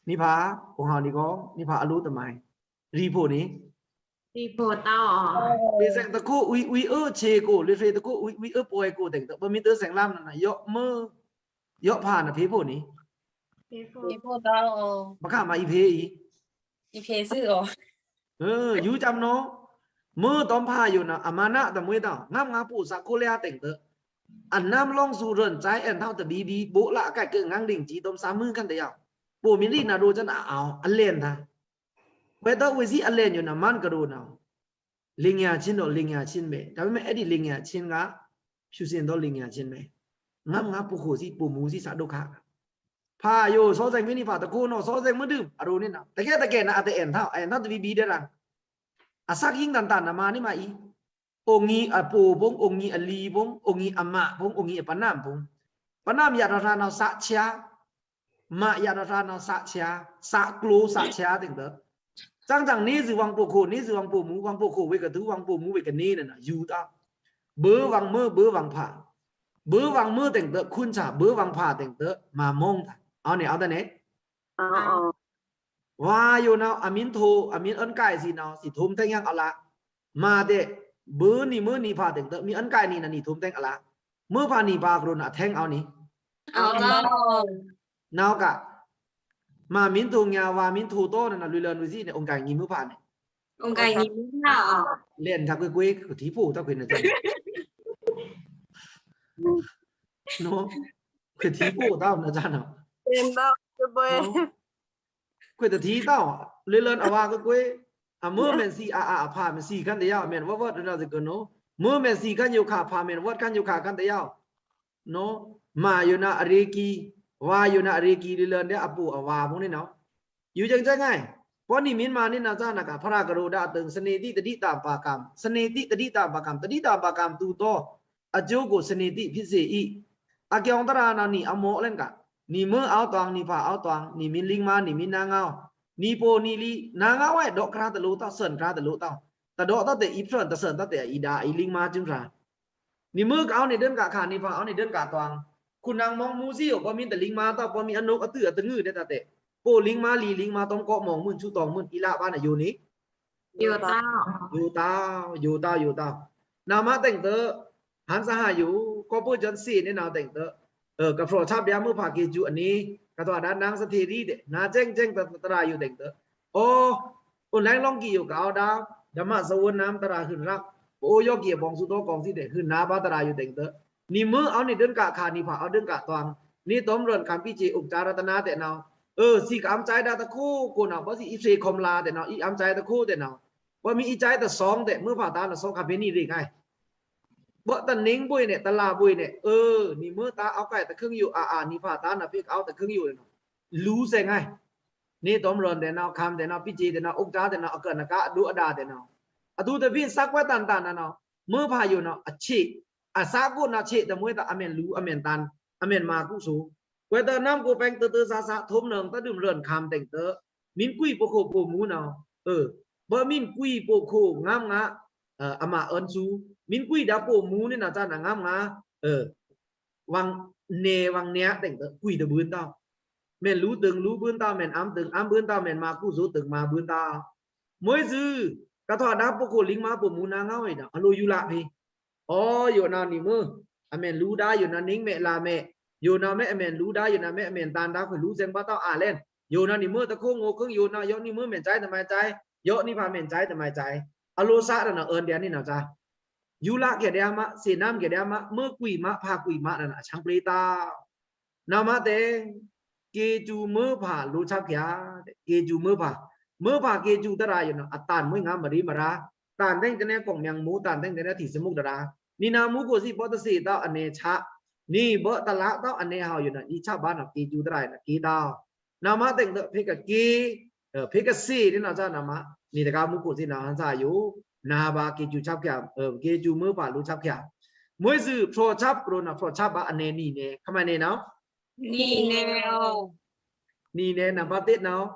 နီဖါ အိုဟဝ်နီကို နီဖါအလိုတမွဲ ရီဖိုနီ ရီဖိုတဝ် ပေစင်တခို ဝီဝီအုချေကို လေဖေတခို ဝီဝီအုပွဲကိုတဲင်တ ပမင်းသား စင်လမ်းနာ် ယိုမွဲ ယိုဖါနာ် ဖေဖိုနီ ဖေဖိုတဝ် ပခါမွဲ အီဖေအီ အီဖေစုအို ယူစမ်းနီ မွဲတွမ်ဖါယိုနာ် အမနတမွဲတဝ် ငမ်းငါး ပိုသးခိုလျာတဲင်တ အနမ်းလောင်းသူရန် စဲအဲန်ထဝ်တဘီဘီ ဘိုလကအကိုက်ကွဲ ငန်းဒင်ကြီးတွမ် သးမွဲခန်တယဝ် ပိုမင်းရီနာ် ဒို့စံအဝ် အလဲန်တၢ် ဝဲတဝ်ဝေစီအလဲန်ယိုနာ် မန်ကရိုနာ် လင်ညာချင်းတော့ လင်ညာချင်းပဲ ဒါပေမဲ့ အဲ့ဒီလင်ညာချင်းက ဖြူစင်သောလင်ညာချင်းပဲ ငမ်းငါး ပိုခိုစီ ပိုမူစီ သးဒုက္ခ ဖါယို သောစင်မွဲနီဖါတခိုနာ် သောစင်မွဲဒုး အရိုးနီနာ် တကဲတကဲနာ် အတအဲန်ထဝ် အဲန်ထဝ်တဘီဘီဒဲရန် အသးကင်းတန်တန်နာ် မွဲနီမွဲအီ အိုငီအပိုဖုံ အိုငီအလီဖုံ အိုငီအမဖုံ အိုငီအပနမ်ဖုံ ပနမ်ယရာ်ရာ်နာ် သးချာ မယရာ်ရာ်နာ် သးချာ သးကျိုသးချာတဲင်တ စင်စင် နေသူဝင်ပိုခို နေသူဝင်ပိုမူ ဝင်ပိုခိုဝေကသူ ဝင်ပိုမူဝေက နေနာ်နာ် ယူတဝ် ဘွဲဝင်မွဲ ဘွဲဝင်ဖါ ဘွဲဝင်မွဲတဲင်တ ခွန်ဆာ ဘွဲဝင်ဖါတဲင်တ မမောင်းတၢ် အဝ်န့ၣ် အဝ်တၢ်န့ၣ် ဝါယိုနာ် အမင်းထို အမင်းအန်ကိုက်စီနာ် စီထုံးထဲင်ယံအလ မတဲ ဘွဲနီမွဲနီဖါတဲင်တ မင်းအန်ကိုက်နီနာ် နီထုံးထဲင်အလ မွဲဖါနီဖါကရိုနာ် ထဲင်အဝ်နီ အဝ်တဝ် နာ်က မမင်းထိုင်ညာ ဝါမင်းထိုတိုနာ်နာ် လွေလန်ဝေစီန့ၣ် အိုင်ကိုက်နီမွဲဖါန့ၣ် အိုင်ကိုက်နီမွဲဖါ လဲန်တၢ်ကွဲကွဲ ကထီဖိုတၢ်ကွဲနာ် နီ ကထီဖိုတၢ်နာ် လဲန်တၢ်ကွဲကွဲ ကွဲတထီတဝ် လွေလန်အဝါကွဲကွဲ အမွဲမဲန်သီအါအါ အဖါမဲန်သီခန်တယဝ် မဲန်ဝတ်ဝတ်နာ် စကနီ မွဲမဲန်သီခန်ယိုခါ ဖါမဲန်ဝတ်ခန်ယိုခါခန်တယဝ် နီ မယိုနာ်အရေကီ ဝါယိုနာ်အရေကီ လွေလန်ဒဲအပိုအဝါဖုံန့ၣ်နီ ယူစင်စင်ငိုင်း ပောနီမင်းမွဲနီနာ် စနက ဖရာကရိုဒါအတန် စနေသည့် သတိတမ်ပါကမ် စနေသည့် သတိတမ်ပါကမ် သတိတမ်ပါကမ်သူတို အကျိုးကို စနေသည့် ဖြစ်စေ၏အကြောင်း တရာနာ် နီအမော့လဲန်က နီမွဲအဝ်တွင် နီဖါအဝ်တွင် နီမင်းလင်းမွဲ နီမင်းနါငဝ် နီပိုနီလီ နါငဝ်ဝဲ ဒေါခရာတလိုတဝ် သန်ခရာတလိုတဝ် တဒေါတဝ်တဲ အီဖြန် တသန်တဝ်တဲ အီဒါ အီလင်းမွဲ ကျိုင်းခရာ နီမွဲကအဝ်န့ၣ် ဒိုင်းကခါ နီဖါအဝ်န့ၣ် ဒိုင်းကတွင် ခုနင်မောင်မူစီယို ပောမင်းတလင်းမွဲတဝ် ပောမင်းအနုတ်အတုအတငုာ်ဒဲတဝ်တဲ ပို့လိင်းမာ လီလိင်းမာ တွမ်းကော့မောင်မုန် ဆူတောင်မုန် အီလာပါနယိုနီ ယိုတဝ်း ယိုတဝ်း ယိုတဝ်း ယိုတဝ်း နမတဲင်တေ ဟန်စာဟာယူ ကော့ပို့ ကျွန်စစ် နေနဝ်တဲင်တေ ကဖြော်ချပ်ဗျာ မွေးဖါကေဂျူအနံၤ ကထွာဒါနန်းစထေရီးတဲ့ နာကျဲင်ကျဲင်တရၣ်ယူတဲင်တေ အို onlineလောင်းကြီးယူကအဝ်ဒါ ဓမ္မစဝေးနမ်းတရၣ် ဟိုင်ရပ် ပအိုးယောဂီအပေါင်းစုတို့ကောင်းစီတဲ့ ဟိုင်နာပါတရၣ်ယူတဲင်တေ နီမွေးအဝ်နီဒိုင်ကခါ နီဖါအဝ်ဒိုင်ကတွင် နီတွမ်းရန်ခံပီးချေ ဥက္ကဋ္ဌရတနာတဲ့နဝ် အို စီကအမ်းကျဲဒါတခိုးခိုးနဝ် ဘၣ်စီအီးဖြေခွမ်လာတဲ့နဝ် အီးအမ်းကျဲတခိုးတဲ့နဝ် ဘၣ်မီးအီးကျဲတသောင်တဲ့ မွေးဖါဒါနသောင်ခါဖဲနီရေဂိုင် ဘၣ်တနင်္ဘွေနဲ့ တလဘွေနဲ့ အို နီမွေးဒါအဝ်ကဲတခင်းယူအာအာ နီဖါဒါနဖဲကအဝ်တခင်းယူနဝ် လူစဲင်ဂိုင် နီတွမ်းရန်တဲ့နဝ် ခံတဲ့နဝ် ပီးချေတဲ့နဝ် ဥက္ကဋ္ဌတဲ့နဝ် အကနကအဒိုအဒါတဲ့နဝ် အထူးသဖြင့် စကွဲတန်တန်နဝ် မွေးဖါယူနဝ် အချေ အစကိုနဝ် ချေတမွေးဒါ အမ့ၢ်လူ အမ့ၢ်တန် အမ့ၢ်မၤကူဆို ကွဲတနမ်းကိုပဲင် တတစားစား ထုံးနုံ တဒုံရန်ခံတဲ့တေ မင်းကွီပိုခိုပိုမူနဝ် အို ဘၣ်မင်းကွီပိုခိုငမ်းငါ အမအွန်ဆူ မင်းကွီဒါပိုမူနီနဝ် ကျါနဝ် ငမ်းငါ အို ဝင်နေဝင်နေတဲ့တေ ကွီတဘိုင်းတဝ် မ့ၢ်လူတိုင်လူဘိုင်းတဝ် မ့ၢ်အမ်းတိုင်အမ်းဘိုင်းတဝ် မ့ၢ်မၤကူဆိုတိုင်မၤဘိုင်းတဝ် မွေးစု ကထွာဒါပို့ခိုလိင်းမာပိုမူနဝ်ငဝ်းဝဲနဝ် အလိုယူလာဖဲ အို ယူနဝ်နီမွေး အမ့ၢ်လူဒါ ယူနဝ်နင်းမ့ၢ်လာမ့ၢ် ယူနဝ်မ့ၢ်အမ့ၢ်လူဒါ ယူနဝ်မ့ၢ်အမ့ၢ်တန်ဒါ ခွေလူစဲင်ဘၣ်တဝ် အလဲၣ် ယူနဝ်နီမွေးတခိုးငိုခင်း ယူနဝ် ယူနဝ်နီမွေးမ့ၢ်ကျဲတမ့ၢ်ကျဲ ယူနဝ်နီဖါမ့ၢ်ကျဲတမ့ၢ်ကျဲ အလိုစးတနဝ် အွန်ဒဲနီနဝ်ကျါ ယူလာကဲဒဲမး စေ့နမ်းကဲဒဲမး မွေးကွီမး ဖါကွီမးနဝ် အချံပျေးတဝ် နမတဲင် ကေဂျူမွေးဖါလိုချပ်ခါ ကေဂျူမွေးဖါ မွေးဖါကေဂျူတရၣ်ယူနဝ် အတန်မွေးငါမရီမရာ တန်တဲင်တနဲကောင်းမၠိုင်မူ တန်တဲင်တနဲထီးစမုတ်တရၣ် နီနဝ်မူကိုစံဘၣ်တစေ့တဝ် အနဲချပ် နီဘၣ်တလတ်တဝ် အနဲဟဝ်ယူနဝ် အီးချပ်ဘၣ်နဝ် ကေဂျူတရၣ်ယူနဝ် ကေတဝ် နမတဲင်တေ ဖဲကကေ ဖဲကစေ့နီနဝ်ကျါနမ နီတကါမူကိုစံနဝ် ဟန်စာယူ နဘၣ်ကေဂျူချပ်ခါ ကေဂျူမွေးဖါလိုချပ်ခါ မွေးစု ဖြော်ချပ်ပရိုနဝ် ဖြော်ချပ်ဘၣ် အနဲနီနဲ ခမနဲနဝ် နီနဲအို နီနဲ နမတဲင်နဝ်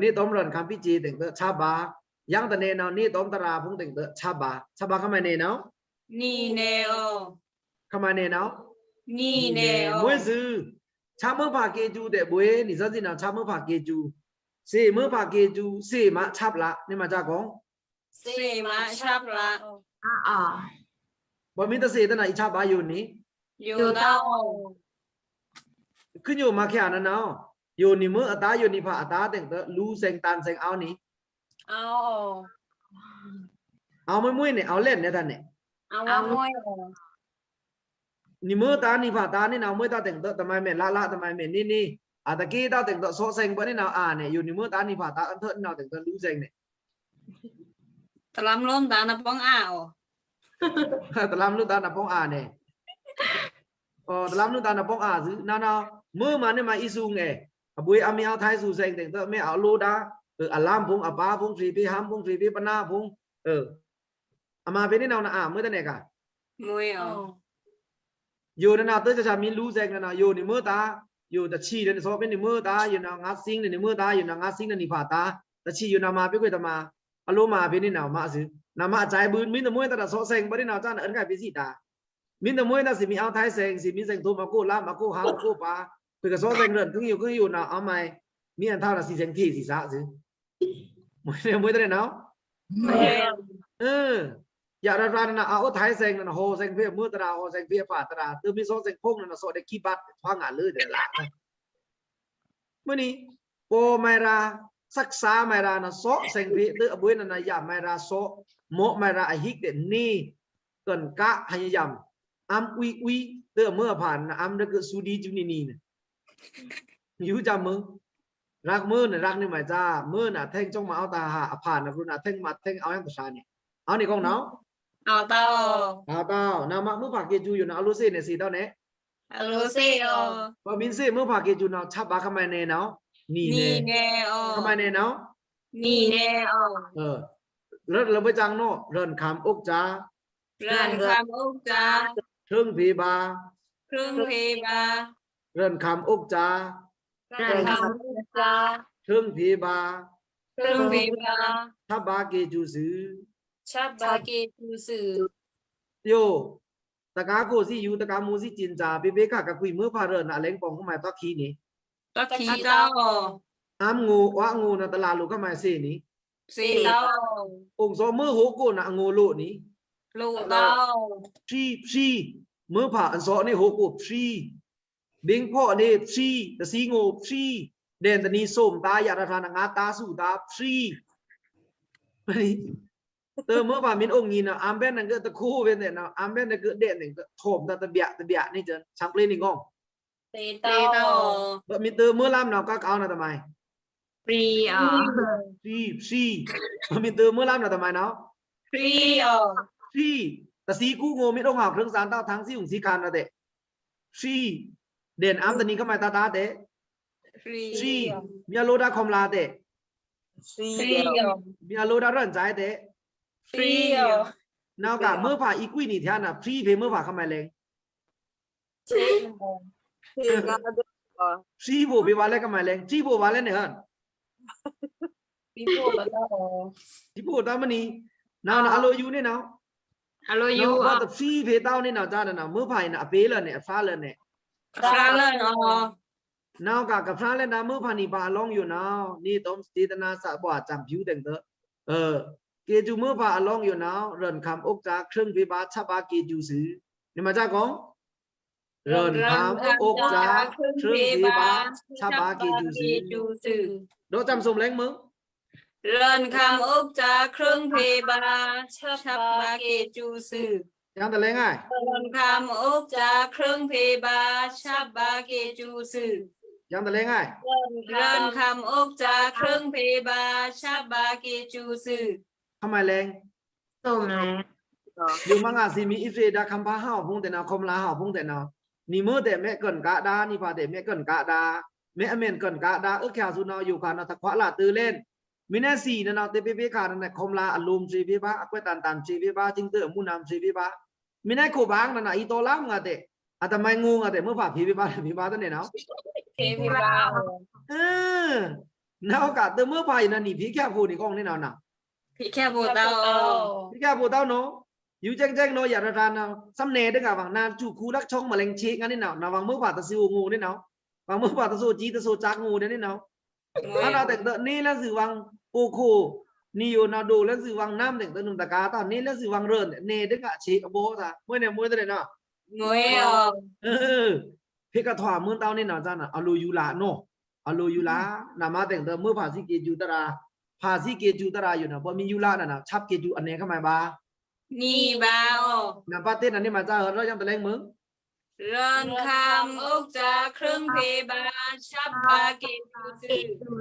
နီတွမ်းရန်ခံပီးချေတဲင်တေ ချပ်ဘၣ် ယင်းတနဲနဝ် နီတွမ်းတရၣ်ဖုံးတဲင်တေ ချပ်ဘၣ် ချပ်ဘၣ် ခမနဲနဝ် နီနဲအို ခမနဲနဝ် နီနဲအို မွေးစု ချပ်မွေးဖါကေဂျူတဲဘွေ နီစံနဝ် ချပ်မွေးဖါကေဂျူ စေ့မွေးဖါကေဂျူ စေ့မးချပ်လး နီမကျါကောင်း စေ့မးချပ်လး အာအာ ဘၣ်မီးတစေ့တနဝ် အီးချပ်ဘၣ်ယူနီ ယူတဝ် ခင်းယူမးခါနနဝ် ယူနီမွေးအဒါ ယူနီဖါအဒါတဲင်တေ လူစဲင်တန်စဲင်အဝ်နီ အဝ် အဝ်မွေးမွေးနဲ အဝ်လဲၣ်နဲတနဲ အဝ်မွေး နီမွေးဒါ နီဖါဒါ နီနဝ်မွေးဒါတဲင်တေ တမံၤမ့ၢ်လလ တမံၤမ့ၢ်နီနီ အတက့ဒါတဲင်တေ သော့စဲင်ဘၣ်နီနဝ် အာနဲ ယူနီမွေးဒါ နီဖါဒါ အန်ထၢၣ်နီနဝ်တဲင်တေ လူစဲင်နဲ တလမ်းလိုဒါနပေါင်းအာအို တလမ်းလိုဒါနပေါင်းအာနဲ အို တလမ်းလိုဒါနပေါင်းအာစု နနဝ် မွေးမးနီမး အီးစုငဲ အဘွေအမီးအဝ်ထဲးစုစဲင်တဲင်တေ မ့ၢ်အဝ်လိုဒါ အလမ်းဖုံး အပါဖုံး ဖြေဖဲဟမ်းဖုံး ဖြေဖဲပနၢ်ဖုံး အမၤဖဲနီနဝ်နအာ မွေးတနဲကါ မွေးအို ယူနနဝ် တၢ်ချာချာမီးလူစဲင်နနဝ် ယူနီမွေးဒါ ယူတဆံးဒီးနသော့ဖဲနီမွေးဒါ ယူနဝ်ငါးစင်းဒီးနီမွေးဒါ ယူနဝ်ငါးစင်းဒီးနီဖါဒါ တဆံးယူနဝ်မၤဖဲခွေတမၤ အလိုမၤဖဲနီနဝ်မၤစု နမအကျဲဘိုင်း မီးတမွေးဒါ သော့စဲင်ဘၣ်နီနဝ်ကျါန အန်ခါဖဲစံးဒါ မီးတမွေးဒါ စံးမီးအဝ်ထဲးစဲင် စံးမီးစဲင်ထုံး မကိလမ်း မကိဟမ်း မကိပါ ခွေကသော့စဲင်ရန် ခင်းယူခင်းယူနဝ် အမၤ မီးအန်ထၢၣ်နဝ် စံးစဲင်ထေးစံးစးစု မွေးနဲ မွေးတနဲနဝ် မွေး အို ယရရနနဝ် အဝ်ထဲးစဲင်နနဝ် ဟော်စဲင်ဖဲမွေးတရၣ် ဟော်စဲင်ဖဲဖါတရၣ် တမီးသော့စဲင်ဖုံးနနဝ် သော့ဒီးကီးဘတ် ထွါငါလၢဒီးလၢ မွေးနီ ပော်မၤရာ စက်ဆာမၤရာနသော့စဲင်ဖဲ တအဘွေနနဝ် ယမၤရာသော့ မော့မၤရာအဟိုက်ဒီးနီ ကၢၼ်ကဟယယမ် အမ်ဝီဝီ တမွေးအဖါန အမ်ရကစူဒီကျူနီနီနဲ ယူကမွေး ရက်မွေးန ရက်နီမၤကျါ မွေးနထဲင် ကျုံးမၤအဝ်တဟါ အဖါန ကျူနထဲင် မၤထဲင် အဝ်ယံတဆါနဲ အဝ်နီကောင်းနဝ် အဝ်တဝ် အဝ်တဝ် နမမွေးဖါကေဂျူယူနဝ် အလိုစေ့နဲ စေ့တဝ်နဲ အလိုစေ့အို ဘၣ်မီးစေ့မွေးဖါကေဂျူနဝ် ချပ်ဘၣ် ခမနဲနဝ် နီနဲ နီနဲအို ခမနဲနဝ် နီနဲအို လၢလၢဘွဲ့ကျင်နဝ် ရန်ခံဥက္ကဋ္ဌ ရန်ခံဥက္ကဋ္ဌ ထြိုင်ဖေဘါ ထြိုင်ဖေဘါ ရန်ခံဥက္ကဋ္ဌ ရန်ခံဥက္ကဋ္ဌ ထြိုင်ဖေဘါ ထြိုင်ဖေဘါ ချပ်ဘၣ်ကေဂျူစု ချပ်ဘၣ်ကေဂျူစု ယို တကါကိုစံယူ တကါမူစံကျဉ်းစာ ပေပေခါကကွီမွေးဖါရန အလဲင်ပေါင်ကမၤတွက်ခီနီ တတ်ချီတတ်။ အမ်းငို အွားငို နတလာလိုခမายသေနီ။ သေတတ်။ အိုင်စော်မွေဟိုကိုနအငိုလိုနီ။ လိုတတ်။ ဖြီး ဖြီး မွေဖါအံစော်နီဟိုကိုဖြီး။ ဘိန်းဖော့နီဖြီး တသီးငိုဖြီး။ ဒဲန်တနီဆိုမ်တတ် ယတဖန်ငါတတ်သူတတ်ဖြီး။ တမွေဖါမင်းအိုင်နီန အမ်းဘဲနကတခိုဝ်ဝဲနီန အမ်းဘဲနကဒဲန်နကထောမ်တတ်တဗျာတဗျာနီစံ ဆံပျေနီကောင်း။ သေတတ်။ ဘမီတမွေလမ်းနီကကောင်းနီတမาย။ ဖြီး ဖြီး ဖြီး ဘမီတမွေလမ်းနီတမายနီ။ ဖြီး ဖြီး တသီးကူငိုမီးအိုင်ဟဝ် ခရင်စံတတ် ထန်းသီးအိုင်သီးခါနီတဲ။ ဖြီး ဒဲန်အမ်းတနီခမายတတ်တတ်တဲ။ ဖြီး မီးအလိုဒၣ်ခီုလါတဲ။ ဖြီး မီးအလိုဒၣ်ရန်စဲတဲ။ ဖြီး နောက်ကမွေဖါအီကွီနီထျာန ဖြီးဖေမွေဖါခမายလဲင်။ ဖြီးဖေဘိဝါလဲခမายလဲင် ဖြီးဖေဘိဝါလဲနီဟန်။ ဖြီးဖေတတ်မနီ။ နဝ်နအလိုယူနီနဝ်။ အလိုယူ ဘတဖြီးဖေတတ်နီနဝ် စနနဝ် မွေဖါအံနအပေလဲနီ အဖြာလဲနီ။ အဖြာလဲနီ။ နောက်ကကဖြာလဲနီ မွေဖါနီပါအလောင်းယူနီနဝ် နီတုမ်စတေတနာစဘွာစံဖြူတဲင်တဲ။ အဲ ကေစူမွေဖါအလောင်းယူနီနဝ် ရန်ခမ်အိုက်စါ ခရင်ဖေဗာ ဆပ်ဗာ ကေစူသွူ။ နီမစကောင်း။ ရန်ခမ်အိုက်စါ ခရင်ဖေဗာ ဆပ်ဗာ ကေစူသွူ။ ဒီးစံစုမ်လဲင်မွေ။ ရန်ခမ်အိုက်စါ ခရင်ဖေဗာ ဆပ်ဗာ ကေစူသွူ။ ယံတလဲင်ငါ။ ရန်ခမ်အိုက်စါ ခရင်ဖေဗာ ဆပ်ဗာ ကေစူသွူ။ ယံတလဲင်ငါ။ ရန်ခမ်အိုက်စါ ခရင်ဖေဗာ ဆပ်ဗာ ကေစူသွူ။ ခမายလဲင်။ စုမ်လဲင်။ ယူမငါသီမီးအီဖေဒါခမ်ဖါဟဝ်ဖုံတဲနီ ခီုလါဟဝ်ဖုံတဲနီ။ နီမွေတဲမဲကွန်ကဒါ နီဖါတဲမဲကွန်ကဒါ မဲအမဲန်ကွန်ကဒါ အဲခါသူနီယိုခါနီတခွါလါတဲလဲန်။ မီးနဲသီနနီတဲပေပေခါနနီခီုလါအလိုမ်သေဖေဗာ အကွဲးတန်တန်သေဖေဗာ စင်းတဲအမူနမ်သေဖေဗာ မီးနဲခိုဘင်နနီအီတောလမ်းငါတဲ အတမายငိုငါတဲ မွေဖါဖေဖေဗာဖေဗာတနီနဝ်။ ဖေဖေဗာ။ အဲ နဝ်ကတဲမွေဖါအံနနီဖေခါဖိနီကောင်းနီနဝ်နဝ်။ ဖေခါဖိတတ်။ ဖေခါဖိတတ်နီ။ ယူစဲင်စဲင်နီယတဖန်နီ သမ်နဲဒကဝ် နစူခူလက်ချောင်းမလဲင်ချေငါနီနဝ် နဝ် ဝ်မွေဖါတသိုငိုနီနဝ် ဝ်မွေဖါတသိုစံတသိုစက်ငိုနီနဝ်။ အနတဲင်တဲ နီလဲသူဝ် အိုခို နီယိုနဝ် ဒိုလဲသူဝ် နမ်တဲင်တဲ နွံတကာတတ် နီလဲသူဝ် ရန်နဲဒကဝ်ချေအဘိုးသၢ မွေးန့ၣ် မွေးတဲ့နော်။ မွေးအော်။ အဲ ဖေကထွာမွေးတောင်းနေနော် စန အလိုယူလာနော် အလိုယူလာ နမတဲင်တဲ မွေးဖါသီးကေစူတရာ ဖါသီးကေစူတရာယူနော် ဘိမီယူလာနနော် ဆပ်ကေစူအနဲခမၢႆဘၣ် နီဘၣ်အော်။ နပါတစ်နန့ၣ်မစဟော် ရော့ ယံတလဲင်မွေး ရန်ခမ်အိုက်စါ ခရင်ဖေဗာ ဆပ်ဗာ ကေစူသွူ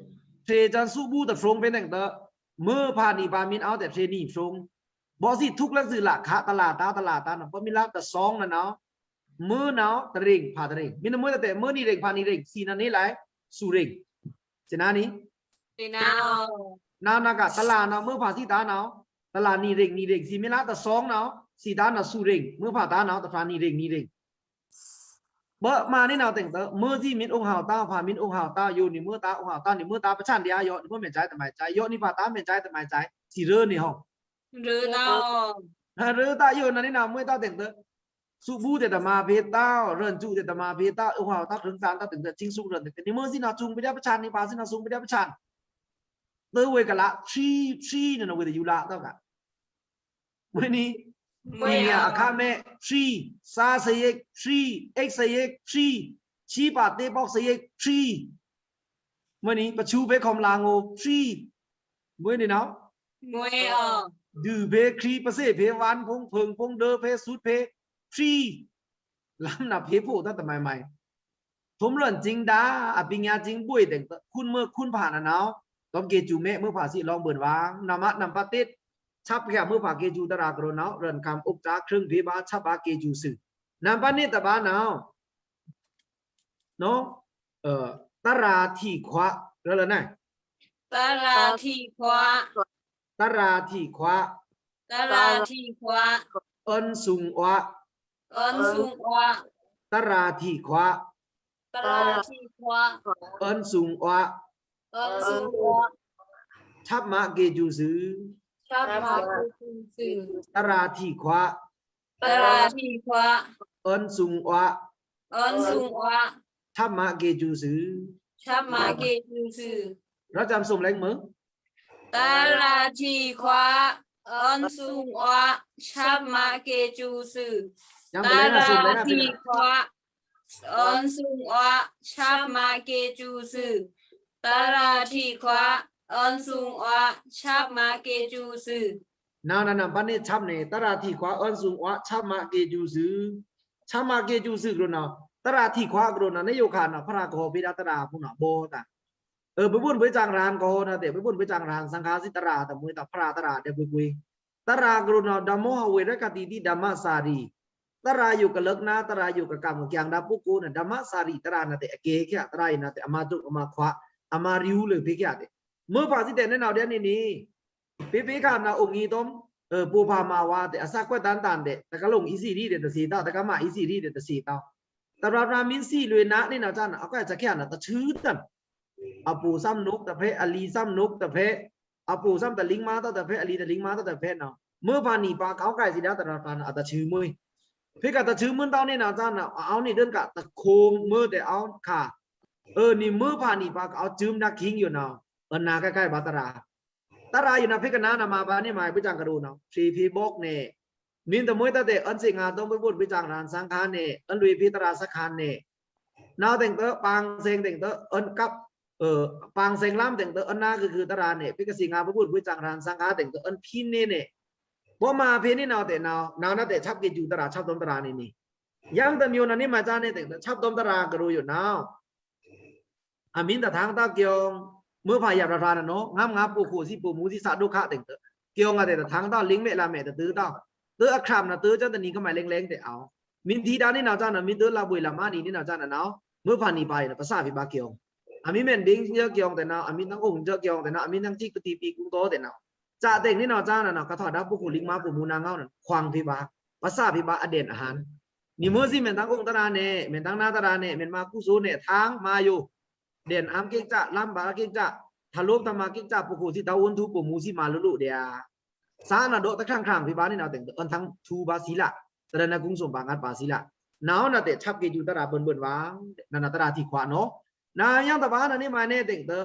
။ ထေစံသူဘူးတဖြုံးဖေတဲင်တဲ မွေးဖါနီပါမင်းအော်တဲ့ထေနီဖြုံး ဘောစီထုကလတ်စုလာခါတလာတာတလာတာနော် ဘိမီလာတသောင်းနနော် မွေးနော် တရင်ဖါတရင် မင်းနမွေးတဲ့ မွေးနီရင်ဖါနီရင် စီနန့ၣ်လိုက် သူရင် စနနီ စနအော် နော်နော်က တလာနော် မွေးဖါစီတာနော် တလာနီရင်နီရင် စီမီလာတသောင်းနော် စီတာနော် သူရင် မွေးဖါတာနော် တဖါနီရင်နီရင် ဘိမနီနော် တဲင်တဲ မွေးစီမင်းအိုင်ဟော်တာ ဖါမင်းအိုင်ဟော်တာ ယိုနီမွေးတာ အိုင်ဟော်တာနီမွေးတာ ပဆန်ဒျာ ယိုနီမွေးမဲၣ်ကျိုင်းတမဲၣ်ကျိုင်း ယိုနီဖါတာမဲၣ်ကျိုင်းတမဲၣ်ကျိုင်း စီရၢနီဟော် ရၢတာ ရၢတာယိုနန့ၣ်နော် မွေးတာ တဲင်တဲ သူဘူးတဲ့တမါဖေတာ ရန်ကျူတဲ့တမါဖေတာ အိုင်ဟော်တာ ခရင်စံတာ တဲင်တဲ ချင်းစုရန် တဲင်တဲ နီမွေးစီနော် စုံပဒျာ ပဆန် နီဖါစီနော် စုံပဒျာ ပဆန် တဲဝဲကလာ ဖြီး ဖြီး နနော် ဝဲဒီးယူလာ တော့က မွေးနီ မွေးနီအခါမဲ ဖြီး စာစရိတ် ဖြီး အိတ်စရိတ် ဖြီး ချီပါတေပေါက်စရိတ် ဖြီး မွေးနီ ပဆူးဖေခီုလါငို ဖြီး မွေးနီနော် မွေးအော် ဒူးဖေခရီး ပစေ့ဖေဝါန်ဖုံ ဖိင်ဖုံ ဒိုးဖေ သူတ်ဖေ ဖြီး လမ်းနဖေဖို့ တတ်တမၢႆမၢႆ ထုံးလွှင့်ခြင်းဒါ အပညာခြင်းဘွဲ့ တဲင်တဲ ခွင့်မွေးခွင့်ဖါနနော် တော့ကေစူမဲ မွေးဖါစီလောင်းဘွဲ့ဝါ နမ နံပါတ်တစ် ဆပ်ဖျာ မွေးဖါကေစူတရာကရောနော် ရန်ခမ်အိုက်စါ ခရင်ဖေဗာ ဆပ်ဗာ ကေစူသွူ နံပါတ်နှစ်တပါနော် နော် အဲ တရာထီခွါ ရလနာ တရာထီခွါ တရာထီခွါ တရာထီခွါ အွန်စုံဝါ အွန်စုံဝါ တရာထီခွါ တရာထီခွါ အွန်စုံဝါ အွန်စုံဝါ ဆပ်မကေစူသွူ ဆပ်မကေစူသွူ တရာထီခွါ တရာထီခွါ အွန်စုံဝါ အွန်စုံဝါ ဆပ်းမက့ၤစူးသွူ။ ဆပ်းမက့ၤစူးသွူ။ ရောႏစံႏ သမ်ႏလဲမွိုး။ တရၣ်ထီၣ်ခွါ အွၼ်စုံဝါ ဆပ်းမက့ၤစူးသွူ။ တရၣ်ထီၣ်ခွါ အွၼ်စုံဝါ ဆပ်းမက့ၤစူးသွူ။ တရၣ်ထီၣ်ခွါ အွၼ်စုံဝါ ဆပ်းမက့ၤစူးသွူ။ နဝ်နဝ် ပၢၼ်န့ၣ် ဆပ်းန့ၣ် တရၣ်ထီၣ်ခွါ အွၼ်စုံဝါ ဆပ်းမက့ၤစူးသွူ။ ဆပ်းမက့ၤစူးသွူကရုဏာ တရၣ်ထီၣ်ခွါကရုဏာ နယူခါနဝ် ဖရာကဟောဖေဒါတရၣ်အပူၤနဝ် ဘောတၢ် အဢို ပပုန်ပွေးစံႏရဟန်းကဟောနဝ်တဲ့ ပပုန်ပွေးစံႏရဟန်းသင်ခါစံႏတရၣ်တမှွေးတၢ် ဖရာတရၣ်ဒဲကွေးကွေး တရၣ်ကရုဏာ ဓမ္မော ဝေရကတိ တိ ဓမ္မစာရီ တရၣ်ယိုကလက္ခဏာ တရၣ်ယိုကကမ်ကကျင်ဒါပုဂ္ဂိုလ်နဝ် ဓမ္မစာရီ တရၣ်နဝ်တဲ့ အကဲခံ တရၣ်ယိုနဝ်တဲ့ အမတု အမခွါ အမရူလေဖေခံတဲ့ မွေးဖါစံႏတဲ့ နဝ်ဒဲန့ၣ်န့ၣ် ပေပေခါနဝ် အိုင်ငီးတုမ် အဢို ပေၢ်ဖါမါဝါတဲ့ အသကွက်တန်တန်တဲ့ တကလုင်အီသီးရီးတဲ့ တသီးတဝ် တကမအီသီးရီးတဲ့ တသီးတဝ် တရၣ်တရၣ်မီးသီးလွေနဝ်န့ၣ်နဝ် စံႏနဝ် အကွဲးစခဲနဝ် တဆူတန် အပေႃးသမ်နုတ်တဖဲ အလီသမ်နုတ်တဖဲ အပေႃးသမ်တလိင်မာတဖဲ အလီတလိင်မာတဖဲနဝ် မွေးဖါနံၣ်ပၢ် ကဝ်းကဲးစံႏဒါ တရၣ်တရၣ်နဝ် အတဆူမွေး ဖေကတဆူမွေးတဝ်န့ၣ်နဝ် စံႏနဝ် အဝ်န့ၣ်ဒိုၼ်းကတခုံမွေးတဲ့ အဝ်ခါ အဢို နံၣ်မွေးဖါနံၣ်ပၢ် ကအဝ်စုံနဝ် ခိင်းယိုနဝ် အၢ နဝ်ကဲးကဲးဘၣ်တရၣ် တရၣ်ယိုနဝ် ဖေကနါနဝ် မၤဘၣ်န့ၣ် မၤဝေးပွေးစံႏကရုဏာ ဖြေဖော်บอกနဲ့ မင်းသမီးတတ်တဲ့ အွၼ်စေငါးတုမ် ပပုန်ပွေးစံႏရဟန်းသင်ခါနဲ့ အွၼ်လွေဖေ တရၣ်သၢခါနဲ့ နဝ်တဲ့င်တဢို ပၢင်သင်တဲ့င်တဢို အွၼ်ကပ် အဢို ပၢင်သင်လမ်းတဲ့င်တဢို အွၼ်နာ်ကခုတရၣ်နဲ့ ဖေကသီငါ ပပုန်ပွေးစံႏရဟန်းသင်ခါတဲ့င်တဢို အွၼ်ဖီးန့ၢ်နဲ့ ပေႃးမၤဖေန့ၣ်နဝ်တဲ့နဝ် နဝ်နဝ်တဲ့ ဆပ်းက့ၤစူးတရၣ် ဆပ်းတုမ်တရၣ်န့ၣ်န့ၣ် ယင်းတမံၤနဝ်န့ၣ် မၤစံႏန့ၣ်တဲ့င်တဢို ဆပ်းတုမ်တရၣ်ကရုဏာယိုနဝ် အမံတထင်တဝ် ကဵုင် မွေးဖါယပ်ရဖျါနဝ် ငမ်းငါး ပေႃးခိၣ်သီး ပေႃးမူသီး သဒုက္ခတဲ့င်တဵု ကဵုင်အတဲ့ တထင်တဝ် လင်းမဲလမ့ၢ်တတုၤတဝ် တဵုအခရမ်နဝ် တဵုကဵုတနံၤကမၣ်လႅင်လၢင်တဲ့ အဝ် မံထီဒါန့ၣ်နဝ် စံႏနဝ် မံတဵုလဗွေလမါနံၤန့ၣ်နဝ် စံႏနဝ် မွေးဖါနံၣ်ပၢ်အံၤနဝ် ပသၣ်ဖေပါ ကဵုင် အမံမဲန်ဒိင်းကဵုင်တဲ့နဝ် အမံတၢင်းအိုင်ကဵုင်တဲ့နဝ် အမံတၢင်းစံကတီးပီကုံတိတဲ့နဝ် စံႏတဲ့င်န့ၣ်နဝ် စံႏနဝ် ကထွါဒါပုခိၣ်လိင်မါ ပေႃးမူနါငဝ်းနဝ် ခွင်ဖေပါ ပသၣ်ဖေပါ အဒိၼ်အဟန် နံၣ်မွေးသီး မဲန်တၢင်းအိုင်တရၣ်နဲ့ မဲန်တၢင်းနာ်တရၣ်နဲ့ မဲန်မၤကုသိုလ်နဲ့ ထင်မၤယို ဒိၼ်အမ်းကိကၠႃႉ လမ်းဗာကိကၠႃႉ ထလူပ်တမၤကိကၠႃႉ ပေႃးခိၣ်သီး တဢုၼ်ထူ ပေႃးမူသီး မၤလူလူတဲ့ စံႏနဝ် ဒိးတခရံၣ်ခရံၣ်ဖေပါန့ၣ်နဝ် တဲ့င်တဢို အွၼ်ထင်ထူပါသီးလႃႉ တရၣ်နဝ် ကုင်းစုံပါငတ်ပါသီးလႃႉ နဝ်နဝ်တဲ့ ဆပ်းက့ၤစူးတရၣ် ဘိုၼ်ဘိုၼ်ဝၢင်း နဝ်နဝ် တရၣ်ထီၣ်ခွါနဝ် နဝ်ယင်းတဘၣ်နဝ်န့ၣ် မၤန့ၣ်တဲ့င်တဵု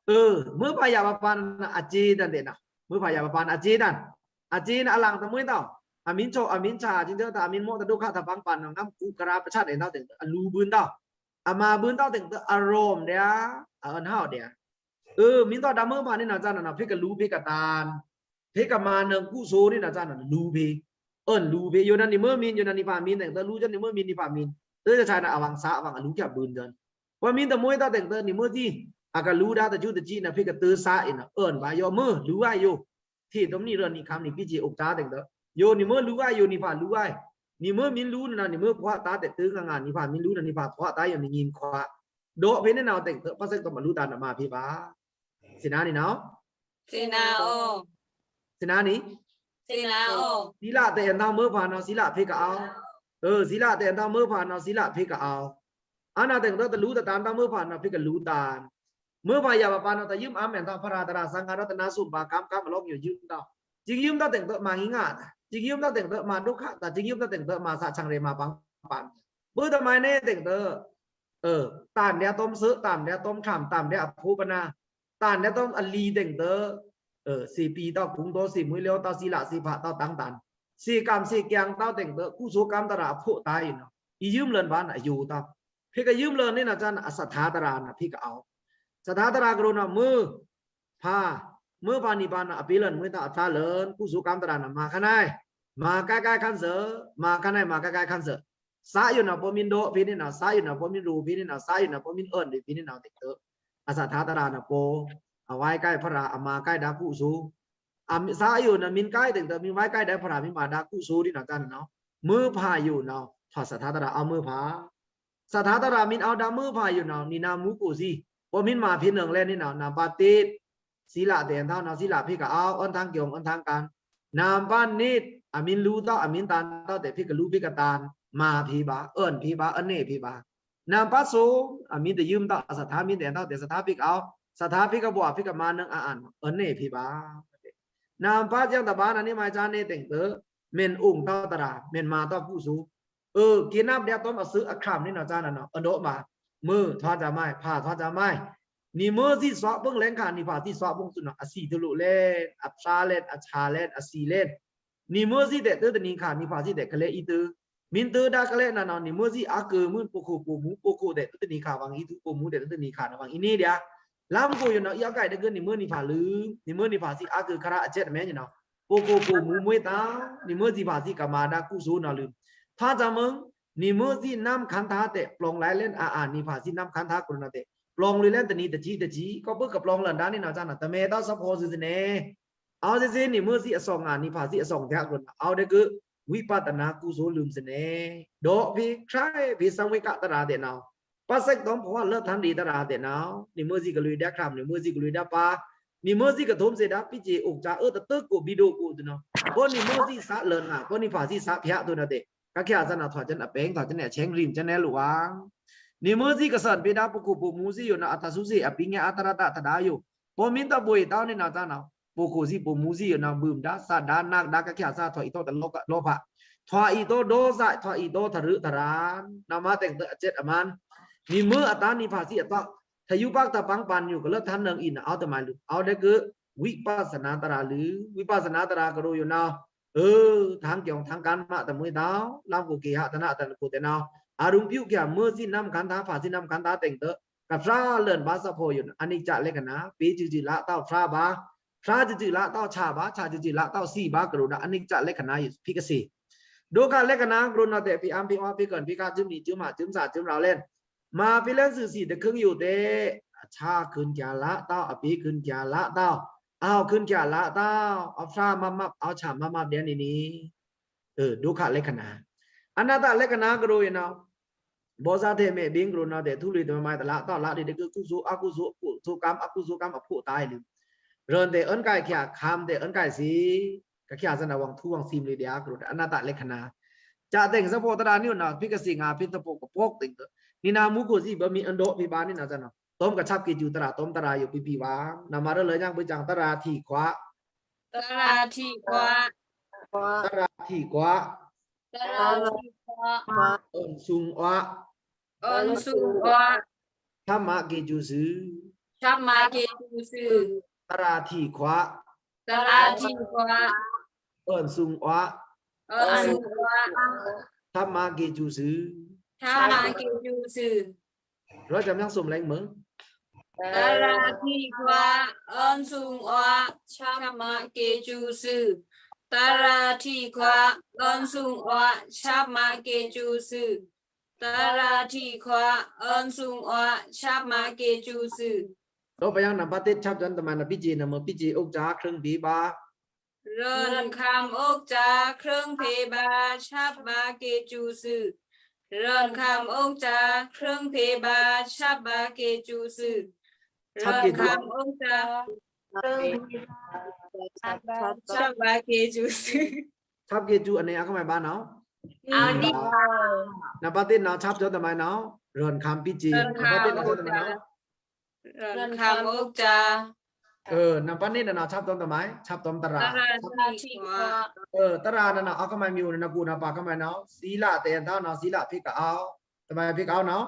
အဢို မွေးဖါယပ်ပၢ်နဝ် အစ့တန်တဲ့နဝ် မွေးဖါယပ်ပၢ်နဝ် အစ့တန် အစ့နဝ် အလင်တမှွေးတဝ် အမံဆို အမံဆာ စံၤတဵုတႃ အမံမော့တဒုက္ခတပင်းပၢၼ်နဝ် ငမ်းကူကရာပဆတ်တဲ့နဝ် တဲ့င်တဵု အလူဘိုၼ်တဝ် အမၤဘိုၼ်တဝ် တဲ့င်တဵု အရောမ်ဒႄ အအွၼ်ဟဝ်ဒႄ အဢို မံတဝ် ဓမ္မဖါန့ၣ်နဝ် စံႏနဝ် ဖေကလူ ဖေကတၢၼ် ဖေကမၤနွိုင်ကုသိုလ်န့ၣ်နဝ် စံႏနဝ် လူဖေ အွၼ်လူဖေ ယိုနဝ် နံၣ်မွေးမံ ယိုနဝ် နံၣ်ဖါမံ တဲ့င်တဵု လူစံႏ နံၣ်မွေးမံ နံၣ်ဖါမံ တဵုစၢၢ်နဝ် အဝင်သၢ အဝင်အလူခံဘိုၼ်ဒၼ် ပေႃးမံတမှွေးတဝ် တဲ့င်တဵု နံၣ်မွေးသီး အကလူဒါတစူးတစံနဝ် ဖေကတဵုစံႏအံၤနဝ် အွၼ်ဘၣ်ယို မွေးလူဝၢႆးယို ထေးတုမ်နံၣ်ရၢၼ်းနံၣ်ခမ်းနံၣ် ပီၸေးအိုက်တာ တဲ့င်တဵု ယို နံၣ်မွေးလူဝၢႆးယို နံၣ်ဖါလူဝၢႆး နံၣ်မွေးမံလူနဝ် နံၣ်မွေးခွါတၢ် တဲ့ တဵုငါငါ နံၣ်ဖါမံလူနဝ် နံၣ်ဖါခွါတၢ်ယို နံၣ်ငိုၼ်းခွါ ဒိးဖေန့ၣ်နဝ် တဲ့င်တဵု ပသၢၵ်ႈတမလူတၢ်နဝ် မၤဖေပါ စံနဝ်န့ၣ်နဝ် စံနဝ် စံနဝ်န့ၣ် စံနဝ် သီးလႃႉတဵု အဲၼ်တဝ် မွေးဖါနဝ် သီးလႃႉဖေကအဝ် အဢို သီးလႃႉတဵု အဲၼ်တဝ် မွေးဖါနဝ် သီးလႃႉဖေကအဝ် အၼ်နဝ် တဲ့င်တဵု တလူတတၢၼ်တဝ် မွေးဖါနဝ် ဖေကလူတၢၼ် မွေးဖါယပ်ပၢ်နဝ် တယိုမ်ဢမ် အဲၼ်တဝ် ဖရာတြၢ်သင်ဃာ ရတနာသုမ်း ဗာကမ္မ ကမ္မလောင်းယို ယိုမ်တဝ် စံယိုမ်တဝ် တဲ့င်တဵု မၤငီးငႃး စံယိုမ်တဝ် တဲ့င်တဵု မၤဒုက္ခ တႃႇ စံယိုမ်တဝ် တဲ့င်တဵု မၤသၢၵ်ႈသၢင်ရေႇ မၤပၢင်ပၢၼ် ပိူဝ်ႈတမံၤန့ၣ် တဲ့င်တဵု အဢို တၢၼ်ႇဒႄႇတွမ်သိူဝ် တၢၼ်ႇဒႄႇတွမ်ၶၢမ်ႇ တၢၼ်ႇဒႄႇအၽူဝ်းပၼ်ႇၼႃႇ တၢၼ်ႇဒႄႇတွမ်အလီ တဲ့င်တဵု အဢို သေပီတဝ် ကုင်းတေႃးသေ မွေးလျော်တဝ် သီးလႃႉသေ ၽႃႇတဝ် တင်းတၢၼ်ႇ သေၵၢမ်ႇသေၵျၢင်ႉတဝ် တဲ့င်တဵု ကုသိုလ်ၵၢမ်ႇတြႃး အၽူဝ်းတႃႇယိုၼ်ႉၼေႃႈ ယိုမ်လၢၼ်ဝၼ်း အယိုတဝ် ဖေကယိုမ်လၢၼ်ၼႆႉၼႃႇ ၸၢၼ်ႇ အသထႃးတြႃးၼႃႇ ဖေကအဝ် သထႃးတြႃး ကရုဏာ မွေးဖါ မွေးဖါ နိဗ္ဗာန် အပေလၢၼ်ႇ မွေးတႃႇ အထႃးလၢၼ်ႇ ကုသိုလ်ၵၢမ်ႇတြႃးၼႃႇ မႃးၶၼ်ၼႆႉ မႃးၵႆႉၵႆႉၶၼ်သိူဝ် မႃးၶၼ်ၼႆႉ မႃးၵႆႉၵႆႉၶၼ်သိူဝ် သႃႇယုၼႃႇ ပေႃးမီးၼိုင်ႈၽေးၼႆႉၼႃႇ သႃႇယုၼႃႇ ပေႃးမီးၼိုင်ႈၽေးၼႆႉၼႃႇ သႃႇယုၼႃႇ ပေႃးမီးဢိူၼ်ႇၽေးၼႆႉၼႃႇ တဵၵ်းတိူဝ်း အသထႃးတြႃးၼႃႇ ပေႃး ဢဝႆႉၵႆႉၽြႃး မႃးၵႆႉတႃႇၵုသူဝ်ႇ ဢႃႇ သႃႇယုၼႃႇ မီးၵႆႉတဵၵ်းတိူဝ်း မီးဝႆႉၵႆႉတႃႇၽြႃး မီးမႃးတႃႇၵုသူဝ်ႇ တီႈၼႃႇ ၸၢၼ်ႇၼေႃႈ မိူဝ်းၽႃႇယုၼႃႇ ထွတ်ႇသထႃးတြႃး ဢဝ်မိူဝ်းၽႃႇ သထႃးတြႃး မီးဢဝ်တႃႇမိူဝ်းၽႃႇယုၼႃႇ ၼီႈၼႃႈမူးၵူႈသီႇ ပေႃးမီးမႃးၽေးၼိုင်ႈလႄႈၼႆႉၼႃႇ ၼမ်ႇပၢတ်ႈတိတ်ႉ သီႇလႃႉတဵၼ်းထဝ်ႈၼေႃႈ သီႇလႃႉၽေးၵႃႈဢဝ် ဢွၼ်တၢင်းၵျွင်း ဢွၼ်တၢင်းၵၢၼ် ၼမ်ႇပၢတ်ႈၼိတ်ႉ ဢမီးလူတႃႇ ဢမီးတၢၼ်ႇတႃႇ တႄႉၽေးၵႃႈလူ ၽေးၵႃႈတၢၼ်ႇ မႃးၽေးပႃး ဢိူၼ်ႇၽေးပႃး ဢၼ်ၼႄၽေးပႃး ၼမ်ႇပၢတ်ႈသွင် ဢမီးတယိုမ်ႈတႃႇ သထႃးမီးတဵၼ်းထဝ်ႈ တႄႉသထႃးၽေးၵႃႈဢဝ် သထႃးၽေးၵႃႈဝႃႈ ၽေးၵႃႈမႃးၼိုင်ႈ ဢၼ် ဢၼ်ၼႄၽေးပႃး ၼမ်ႇပၢတ်ႈယင်းတပႃးၼႃႇ ၼႆႉမႃးၸၢၼ်ႇၼႆႉ တဵၵ်းတိူဝ်း မႅၼ်ႈဢုင်ႇတႃႇတြႃး မႅၼ်ႈမႃးတႃႇၵုသူဝ်ႇ အွောန် ကေနပ်ဒျာႏတွမ်အသွိုက်အချံမ်န့ၣ်နီၤ စၢ်နၤနီၤ အဒို့မး မွို ထွားစၢ်မါ ဖး ထွားစၢ်မါ နံၣ်မွိုသီးသွော့ပူင်းလဲင်ခါ နံၣ်ဖးသီးသွော့ပူင်းသွူးနီၤ အသီးတလူလဲ အဖြားလဲ အဆားလဲ အသီးလဲ နံၣ်မွိုသီးတဲတိုတနံၤခါ နံၣ်ဖးသီးတဲကလဲအီတု မင်းတိုဒါကလဲနၤနီၤ နံၣ်မွိုသီးအါကုမုၢ် ပူခိၣ်ပူမူ ပူခိၣ်တဲတိုတနံၤခါ ဝံအီတု ပူမူတဲတိုတနံၤခါနီၤ ဝံအီန့ၣ်ဒျာႏ လမ်းကိုယနီၤ အီအကိုက်တကု နံၣ်မွိုနံၣ်ဖးလု နံၣ်မွိုနံၣ်ဖးသီးအါကုခရအချက်မဲနီၤ ပူခိၣ်ပူမူမွိုသး နံၣ်မွိုသီးဖးသီးကမၤဒၣ်ကုသိုလ်နီၤလု ထွားစၢ်မုၢ် နံၣ်မွိုသီးနမ်းခန္ဓာတဲ ပလောင်လဲလၢအါအါ နံၣ်ဖးသီးနမ်းခန္ဓာကရုဏာတဲ ပလောင်လွေလဲတနံၤတစံတစံ ကီုပိကပလောင်လန်ဒၣ်န့ၣ်နီၤ စၢ်နၤ တမဲဒီးသၽော်သွူးသနဲ အဝ်သ့ၣ်သ့ၣ် နံၣ်မွိုသီးအသွင်ငါ နံၣ်ဖးသီးအသွင်ဒျာႏကရုဏာ အဝ်ဒဲကု ဝိပဿနာကုသိုလ်လုမ်သနဲ ဒီးဖဲ ခြောက် ဖဲသံဝေဒနာတရာ်တဲနီၤ ပစိတ်သုံးဘဝလွတ်ထန်လေတရာ်တဲနီၤ နံၣ်မွိုသီးကလွေဒျာႏချံမ် နံၣ်မွိုသီးကလွေဒျာႏပါ နံၣ်မွိုသီးကထုံးသီးဒၣ် ပီးစ့အိုက်စါ အွောန် တတုကအို ဘီဒိုကအိုနီၤ ပေၣ်နံၣ်မွိုသီးသးလၢနၤ ပေၣ်နံၣ်ဖးသီးသးဖျားသွူးနီၤတဲ ကစၢ်စၢ်နၤ ထွားစၢ်အပင်း ထွားစၢ်အဆဲး ရိမ်စၢ်နဲလိာ်ဝါ နံၣ်မွိုသီးကသၢၼ်ပေဒၣ် ပူခိၣ်ပူမူသီးယနီၤ အတသူသီး အပီညါအတရတတဒါယို ပေၣ်မင်းတဘိတဝ်န့ၣ်နီၤ စၢ်နၤ ပူခိၣ်သီးပူမူသီးယနီၤ ဘုံဒါ သဒါ နက်ဒါ ကစၢ်စၢ် ထွားအီတိုတလောကလောဖ ထွားအီတိုဒေါသ ထွားအီတိုတရူးတရၢ် နမတဲင်တအချက်အမန် နံၣ်မွိုအတၢ် နံၣ်ဖးသီးအတၢ် ထယူပကတပင်းပန်ယို ကလွတ်ထန်နင်အီနီၤ အဝ်တမၤလု အဝ်ဒဲကု ဝိပဿနာတရာ်လု ဝိပဿနာတရာ်ကရုယနီၤ အွောန် ထန်းကျောင်း ထန်းကန်းမးတမွေတဝ် လမ်းကို ကေဟသနတနကိုတဲနီၤ အရုံပြုခံ မွိုသီးနမ်းခန္ဓာ ဖးသီးနမ်းခန္ဓာတဲင်တ ကဖြားလဲဘၣ်သၽော်ယိုနီၤ အနိစ္စလက္ခဏာ ပေစုစုလတဝ်ဖြားဘၣ် ဖြားစုစုလတဝ် ဆားဘၣ် ဆားစုစုလတဝ် သီးဘၣ်ကရုဒၣ် အနိစ္စလက္ခဏာယို ဖဲကသီး ဒုက္ခလက္ခဏာကရုဏာတဲ ဖဲအံၤဖဲအီၤ ဖဲကၢၼ် ဖဲခါ ဇွမ်နံၤ ဇွမ်မး ဇွမ်သီး ဇွမ်ရဝ်လဲ မၤဖဲလဲစူးစံတခင်းယိုတဲ အဆားခုၣ်ကျါလတဝ် အပေခုၣ်ကျါလတဝ် အဝ်ခုၣ်ကျါလတဝ် အဖြားမးမး အဝ်ဆားမးမးဒဲန့ၣ်န့ၣ် အွောန် ဒုက္ခလက္ခဏာ အနတ္တလက္ခဏာကရုယနီၤ ဘောဇာတ်ထဲမှာ ဘင်းကရုဏာတဲ ထူလွေတမၤမၤတလတဝ် လတဝ်ဒဲကု ကုသိုလ် အကုသိုလ် အကုသိုလ်ကံ အကုသိုလ်ကံအဖို့တဝ်လု ရန်တဲ အွောန် ကိုက်ခံ ခံမ်တဲ အွောန် ကိုက်သီး ကစၢ်စၢ်နၤ ဝံထူဝံသီးလွေဒျာႏကရုဒၣ် အနတ္တလက္ခဏာ စၢ်တဲင်သၽော်တရၣ်န့ၣ်နီၤ ဖဲကသီးငါ ဖဲသၽော်ကပောက်တဲင်တ နံၣ်နမူခိၣ်သီး ဘၣ်မံအဒို့ဖဲဘၣ်န့ၣ်နီၤ စၢ်နီၤ တွမ်ကဆပ်ကေစူတရၣ် တွမ်တရၣ်ယို ပီပီဝါ နမရလၢညါဘိုက်စၢင် တရၣ်ထီၣ်ခွါ တရၣ်ထီၣ်ခွါ တရၣ်ထီၣ်ခွါ တရၣ်ထီၣ်ခွါ အွိုန်သုင်ဝါ အွိုန်သုင်ဝါ ဆပ်မးကေစူသု ဆပ်မးကေစူသု တရၣ်ထီၣ်ခွါ တရၣ်ထီၣ်ခွါ အွိုန်သုင်ဝါ အွိုန်သုင်ဝါ ဆပ်မးကေစူသု ဆပ်မးကေစူသု ရောကြမ်းយ៉ាងစုံလင်មើ တရၣ်ထီၣ်ခွါ အွိုန်သုင်ဝါ ဆပ်မးကေစူသု တရၣ်ထီၣ်ခွါ အွိုန်သုင်ဝါ ဆပ်မးကေစူသု တရၣ်ထီၣ်ခွါ အွိုန်သုင်ဝါ ဆပ်မးကေစူသု ရောပယံ နံပါတ်တစ် ဆပ်စွမ်းတမန် ပီးစ့ နမပီးစ့ အိုက်စါ ခရင်ဖေးဗာ ရွဉ်ခမ်းအိုက်စါ ခရင်ဖေးဗာ ဆပ်မးကေစူသု ရွဉ်ခမ်းအိုက်စါ ခရင်ဖေးဗာ ဆပ်မးကေစူသု ရွဉ်ခမ်းအိုက်စါ ဆပ်မးကေစူသု ဆပ်ကေစူအန့ၣ် အကမၤဘၣ်နီၤ အန့ၣ် နံပါတ်တစ်နီၤ ဆပ်စွမ်းတမန်နီၤ ရွဉ်ခမ်းပီးစ့ နံပါတ်တစ်နီၤ ဆပ်စွမ်းတမန်နီၤ ရွဉ်ခမ်းအိုက်စါ အွောန် နံပါတ်နှစ်နီၤ ဆပ်တွမ်တမန် ဆပ်တွမ်တရၣ် တရၣ်ထီၣ်ခွါ အွောန် တရၣ်နီၤနီၤ အကမၤမီးအိုနီၤ ကူနပါကမၤနီၤ သီလတဲအန်ထောက်နီၤ သီလဖေးကအဝ် တမန်ဖေးကအဝ်နီၤ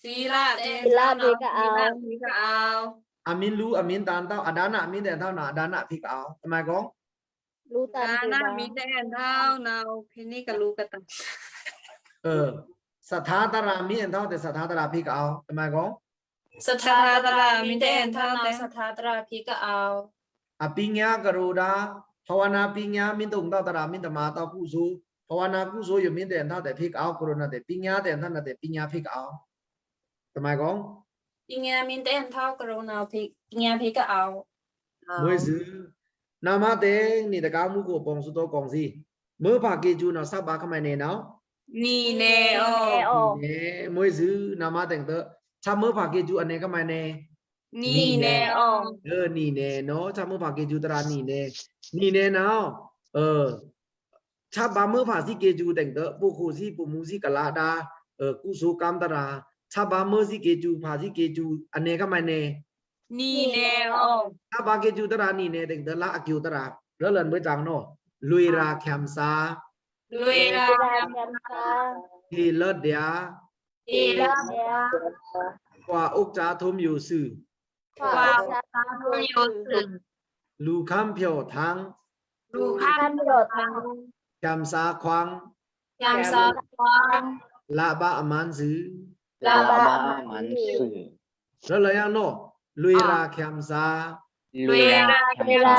သီလတဲအန်ထောက်နီၤ သီလဖေးကအဝ် သီလဖေးကအဝ် အမင်းလူအမင်းတန်ထောက် အဒါနမင်းတဲအန်ထောက်နီၤ အဒါနဖေးကအဝ် တမန်ကော လူတန် ဒါနမင်းတဲအန်ထောက်နီၤ ဖဲန့ၣ်ကလူကတန် အွောန် သတ်ႉထႃႇတရၣ်မင်းတဲအန်ထောက်တဲ သတ်ႉထႃႇတရၣ်ဖေးကအဝ် တမန်ကော သတ်ႉထႃႇတရၣ်မင်းတဲအန်ထောက်နီၤ သတ်ႉထႃႇတရၣ်ဖေးကအဝ် အပီညါကရူဒါ ဘာဝနာပီညါမင်းတဲအန်ထောက်တရၣ်မင်းတမန်ထောက်ကုသိုလ် ဘာဝနာကုသိုလ်ယိုမင်းတဲအန်ထောက်တဲဖေးကအဝ် ကရူနာတဲ ပီညါတဲအန်ထောက်နီၤတဲ ပီညါဖေးကအဝ် တမန်ကော ပီညါမင်းတဲအန်ထောက် ကရူနာဖေး ပီညါဖေးကအဝ် မွေးစု နမတဲ နံၤတကါမူခိၣ် ပေါင်းစုသောကောင်စီ မွေးဖးကေစူနီၤ ဆပ်ဘးကမၤန့ၣ်နီၤ နံၤနဲအီၤ နံၤနဲ မွေးစု နမတဲင်တ ဆပ်မွေးဖးကေစူအန့ၣ်ကမၤန့ၣ် နံၤနဲအီၤ အွောန် နံၤနဲနီၤ ဆပ်မွေးဖးကေစူတရၣ်နံၤနဲ နံၤနဲနီၤ အွောန် ဆပ်ဘးမွေးဖးသီးကေစူတဲင်တ ပုၵ်ႉခိူဝ်ႇသီး ပုၼ်ႈမူသီး ကလႃးဒါ အွောန် ကုသိုလ်ကံတရၣ် ဆပ်ဘးမွေးသီးကေစူ ဖးသီးကေစူ အန့ၣ်ကမၤန့ၣ် နံၤနဲအီၤ ဆပ်ဘးကေစူတရၣ်နံၤနဲ တဲင်တ လၢအကဵုတရၣ် ရလၢၼ်ႇဘွဲၼ်ႇတၢင်ႇနီၤ လွေရာ် ခံစား လွေꩻရာႏꩻခင်ႏသာႏ ဖေႏလွတ်ႏဒျာႏ ဖေႏလွတ်ႏဒျာႏ ကွာႏဥက္စာႏထုံးယိုꩻစွူꩻ ကွာႏဥက္စာႏထုံးယိုꩻစွူꩻ လူႏခမ်းဖြောင့်ထင်ႏ လူႏခမ်းဖြောင့်ထင်ႏ ခင်ႏသာႏခွင်ႏ ခင်ႏသာႏခွင်ႏ လဗအမန်ႏစွူꩻ လဗအမန်ႏစွူꩻ လွေꩻရာႏခင်ႏသာႏ လွေꩻရာႏခင်ႏ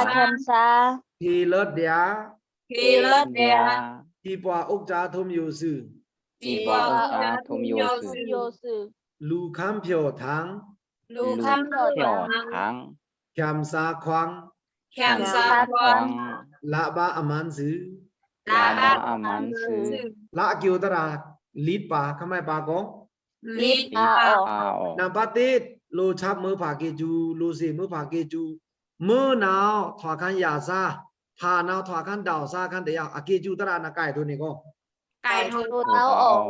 သာႏ ဖေႏလွတ်ႏဒျာႏ ဖေႏလွတ်ႏဒျာႏ ကြေးပွာႏဥက္စာႏထုံးယိုꩻစွူꩻ ကြေးပွာႏဥက္စာႏထုံးယိုꩻစွူꩻ လူႏခမ်းဖြောင့်ထင်ႏ လူႏခမ်းဖြောင့်ထင်ႏ ခင်ႏသာႏခွင်ႏ ခင်ႏသာႏခွင်ႏ လဗအမန်ႏစွူꩻ လဗအမန်ႏစွူꩻ လအစူꩻတရာႏ လိတ်ပါႏ ခမဲပါကော လိတ်ပါႏ ပါႏ နံပါတ်တစ် လိုႏဆပ်ꩻ မွိုးဖါႏကြေးစူး လိုႏသေ့ꩻ မွိုးဖါႏကြေးစူး မွိုးနဝ်ꩻ ထွာခန်းရာႏသား ဖါႏနဝ်ꩻ ထွာခန်းဒဝ်ꩻသား ခန်းတယောက် အကြေးစူးတရာႏ နကိုင်ႏထိုꩻနေကော ကိုင်ႏထိုꩻ ကိုင်ႏထိုꩻ တဝ်းအော်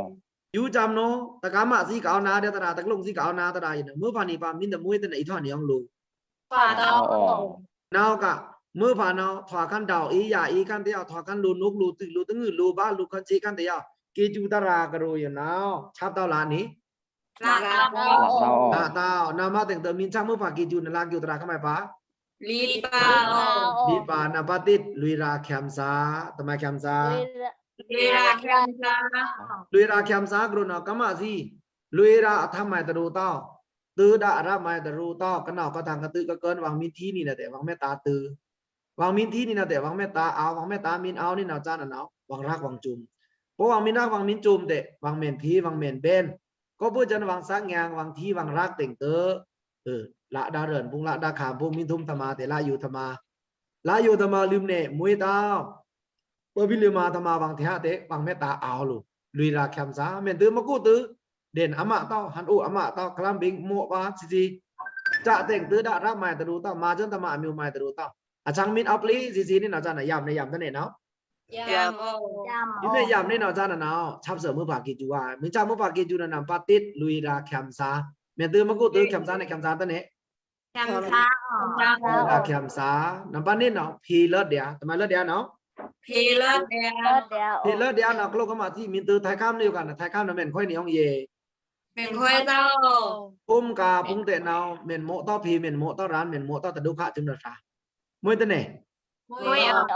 ယူႏစံꩻနဝ်ꩻ တကမꩻစံႏ ကအဝ်ႏနဝ်ꩻဒီးတရာႏ တကလုင်စံႏ ကအဝ်ႏနဝ်ꩻဒီးတရာႏ ယနဝ်ꩻ မွိုးဖါႏနေပါႏ မင်းသမွေးတနံꩻ ထွာႏနေအောင်လို့ ထွာႏနဝ်ꩻအော် ထွာႏနဝ်ꩻအော် နဝ်ꩻက မွိုးဖါႏနဝ်ꩻ ထွာခန်းဒဝ်ꩻ အေးရာႏ အေးခန်းတယောက် ထွာခန်းလိုႏနုတ်ꩻ လိုႏတွိုက် လိုႏတငုဒ် လိုႏဗာႏ လိုႏခွန်စေ့ ခန်းတယောက် ကြေးစူးတရာႏ ကရိုးယနဝ်ꩻ ဆပ်တဝ်းလါနေ လဗတဝ်းအော် လဗတဝ်းအော် နံပါတ်တစ် မွိုးဖါႏကြေးစူး နလအစူꩻတရာႏ ခမဲပါ လိတ်ပါႏ လိတ်ပါႏ နံပါတ်တစ် လွေꩻရာႏခင်ႏသာႏ တမန်ခင်ႏသာႏ လွေꩻရာႏခင်ႏသာႏ လွေꩻရာႏခင်ႏသာႏ ကရိုးနဝ်ꩻ ကမꩻစံႏ လွေꩻရာႏအထပ်ꩻမုဲင်တရိုတဝ်း တွိုဒၣ်အရပ်မုဲင်တရိုတဝ်း ကနောင်ကထောင်ကတွိုကကၢၼ် ဝင်ႏမီးထီးနေနၤတဲ့ ဝင်ႏမတ်တာတွို ဝင်ႏမီးထီးနေနၤတဲ့ ဝင်ႏမတ်တာအောဝ် ဝင်ႏမတ်တာမီးအောဝ်နေနဝ်ꩻ စနနဝ်ꩻ ဝင်ႏရက်ဝင်ႏစုမ် ပေ့ဝင်ႏမီးရက်ဝင်ႏမီးစုမ်တဲ့ ဝင်ႏမတ်ထေး ဝင်ႏမတ်ဘဲန် ကဘို့စနဝင်ႏသင်ႏ ဝင်ႏထီး ဝင်ႏရက်တဲ့တွို လဒၣ်ရန်ႏပုင် လဒၣ်ခမ်းပုင် မီးထီးထမꩻတဲ့ လယိုထမꩻ လယိုထမꩻ လွေꩻမတ်မွေးတဝ်း ပေ့ဘိလီမꩻ ထမꩻဝင်ႏထီးတဲ့ ဝင်ႏမတ်တာအောဝ်လိုꩻ လွေꩻရာႏခင်ႏသာႏ မတ်တွိုမကုတ်တွို ဒ့ꩻအမတ်တဝ်း ဟန်အိုအမတ်တဝ်း ခလမ်းဘိင် မော့ပါႏစီစီ စတဲ့တွိုဒၣ်ရပ်မုဲင်တရိုတဝ်း မုဲင်စံႏတမꩻ အမျိုးမုဲင်တရိုတဝ်း အချောင်မီးအောဝ်ပျေစီစီနေနဝ်ꩻ စနယမ်နေယမ်တနေနဝ်ꩻ ယမ်အောဝ် ယမ်အောဝ် မီးမတ်ယမ်နေနဝ်ꩻ စနနဝ်ꩻ ဆပ်သꩻမွိုးဖါႏကြေးစူးဝါ မီးဆပ်မွိုးဖါႏကြေးစူးနဝ်ꩻ နံပါတ်တစ် လွေꩻရာႏခင်ႏသာႏ မတ်တွိုမကုတ်တွို ခင်ႏသာႏနေခင်ႏသာႏတနေ ခင်ႏသာႏအောဝ် ခင်ႏသာႏ ခင်ႏသာႏ နံပါတ်နှစ်နဝ်ꩻ ဖေႏလွတ်ႏဒျာႏ တမန်လွတ်ႏဒျာႏနဝ်ꩻ ဖေႏလွတ်ႏဒျာႏ ဖေႏလွတ်ႏဒျာႏနဝ်ꩻ ကလုကမꩻစံႏ မီးတွိုထိုင်ခမ်းနေယိုကန ထိုင်ခမ်းနဝ်ꩻ မတ်ခွဲနေအောင်ယေ မတ်ခွဲတဝ်း အိုမ်ကါပုင်တဲ့နဝ်ꩻ မတ်မော့တဝ်းဖေႏ မတ်မော့တဝ်းရန်ႏ မတ်မော့တဝ်းတဒုက္ခ စံႏနဝ်ꩻ မွေးတနေ မွေးအောဝ်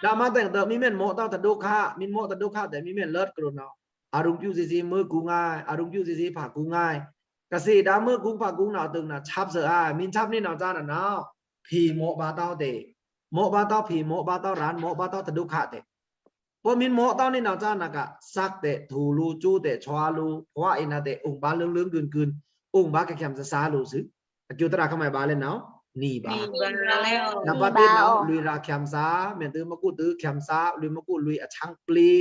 ဒါမှမဟုတ် မီးမတ်မော့တဝ်းတဒုက္ခ မတ်မော့တဒုက္ခတဲ့ မီးမတ်လွတ်ႏကရိုးနဝ်ꩻ အရုံႏပြုတ်စီစီ မွေးကူငါ အရုံႏပြုတ်စီစီ ဖါႏကူငါ ကစေ့ဒါမွေးကူ ဖါႏကူနဝ်ꩻ တွိုနဝ်ꩻ ဆပ်သꩻအာ မီးဆပ်နေနဝ်ꩻ စနနဝ်ꩻ ဖေႏမော့ပါတဝ်းတဲ့ မော့ပါတဝ်းဖေႏ မော့ပါတဝ်းရန်ႏ မော့ပါတဝ်းတဒုက္ခတဲ့ ပေ့မီးမော့တဝ်းနေနဝ်ꩻ စနက စက်တဲ့ ထိုလိုႏကျိုးတဲ့ ဆွာလိုႏ ခွါအီနတဲ့ အိုင်ဗာႏလွိုင်းလွိုင်းကွိုင်ကွိုင် အိုင်ဗာႏကခင်ႏသာႏသာႏလိုꩻစွူ အစူတရာႏ ခမဲပါႏလဲနဝ်ꩻ နီပါႏ နံပါတ်တစ်နဝ်ꩻ လွေꩻရာႏခင်ႏသာႏ မတ်တွိုမကုတ်တွိုခင်ႏသာႏ လွေꩻမကုတ်လွေꩻအချောင်ပျေ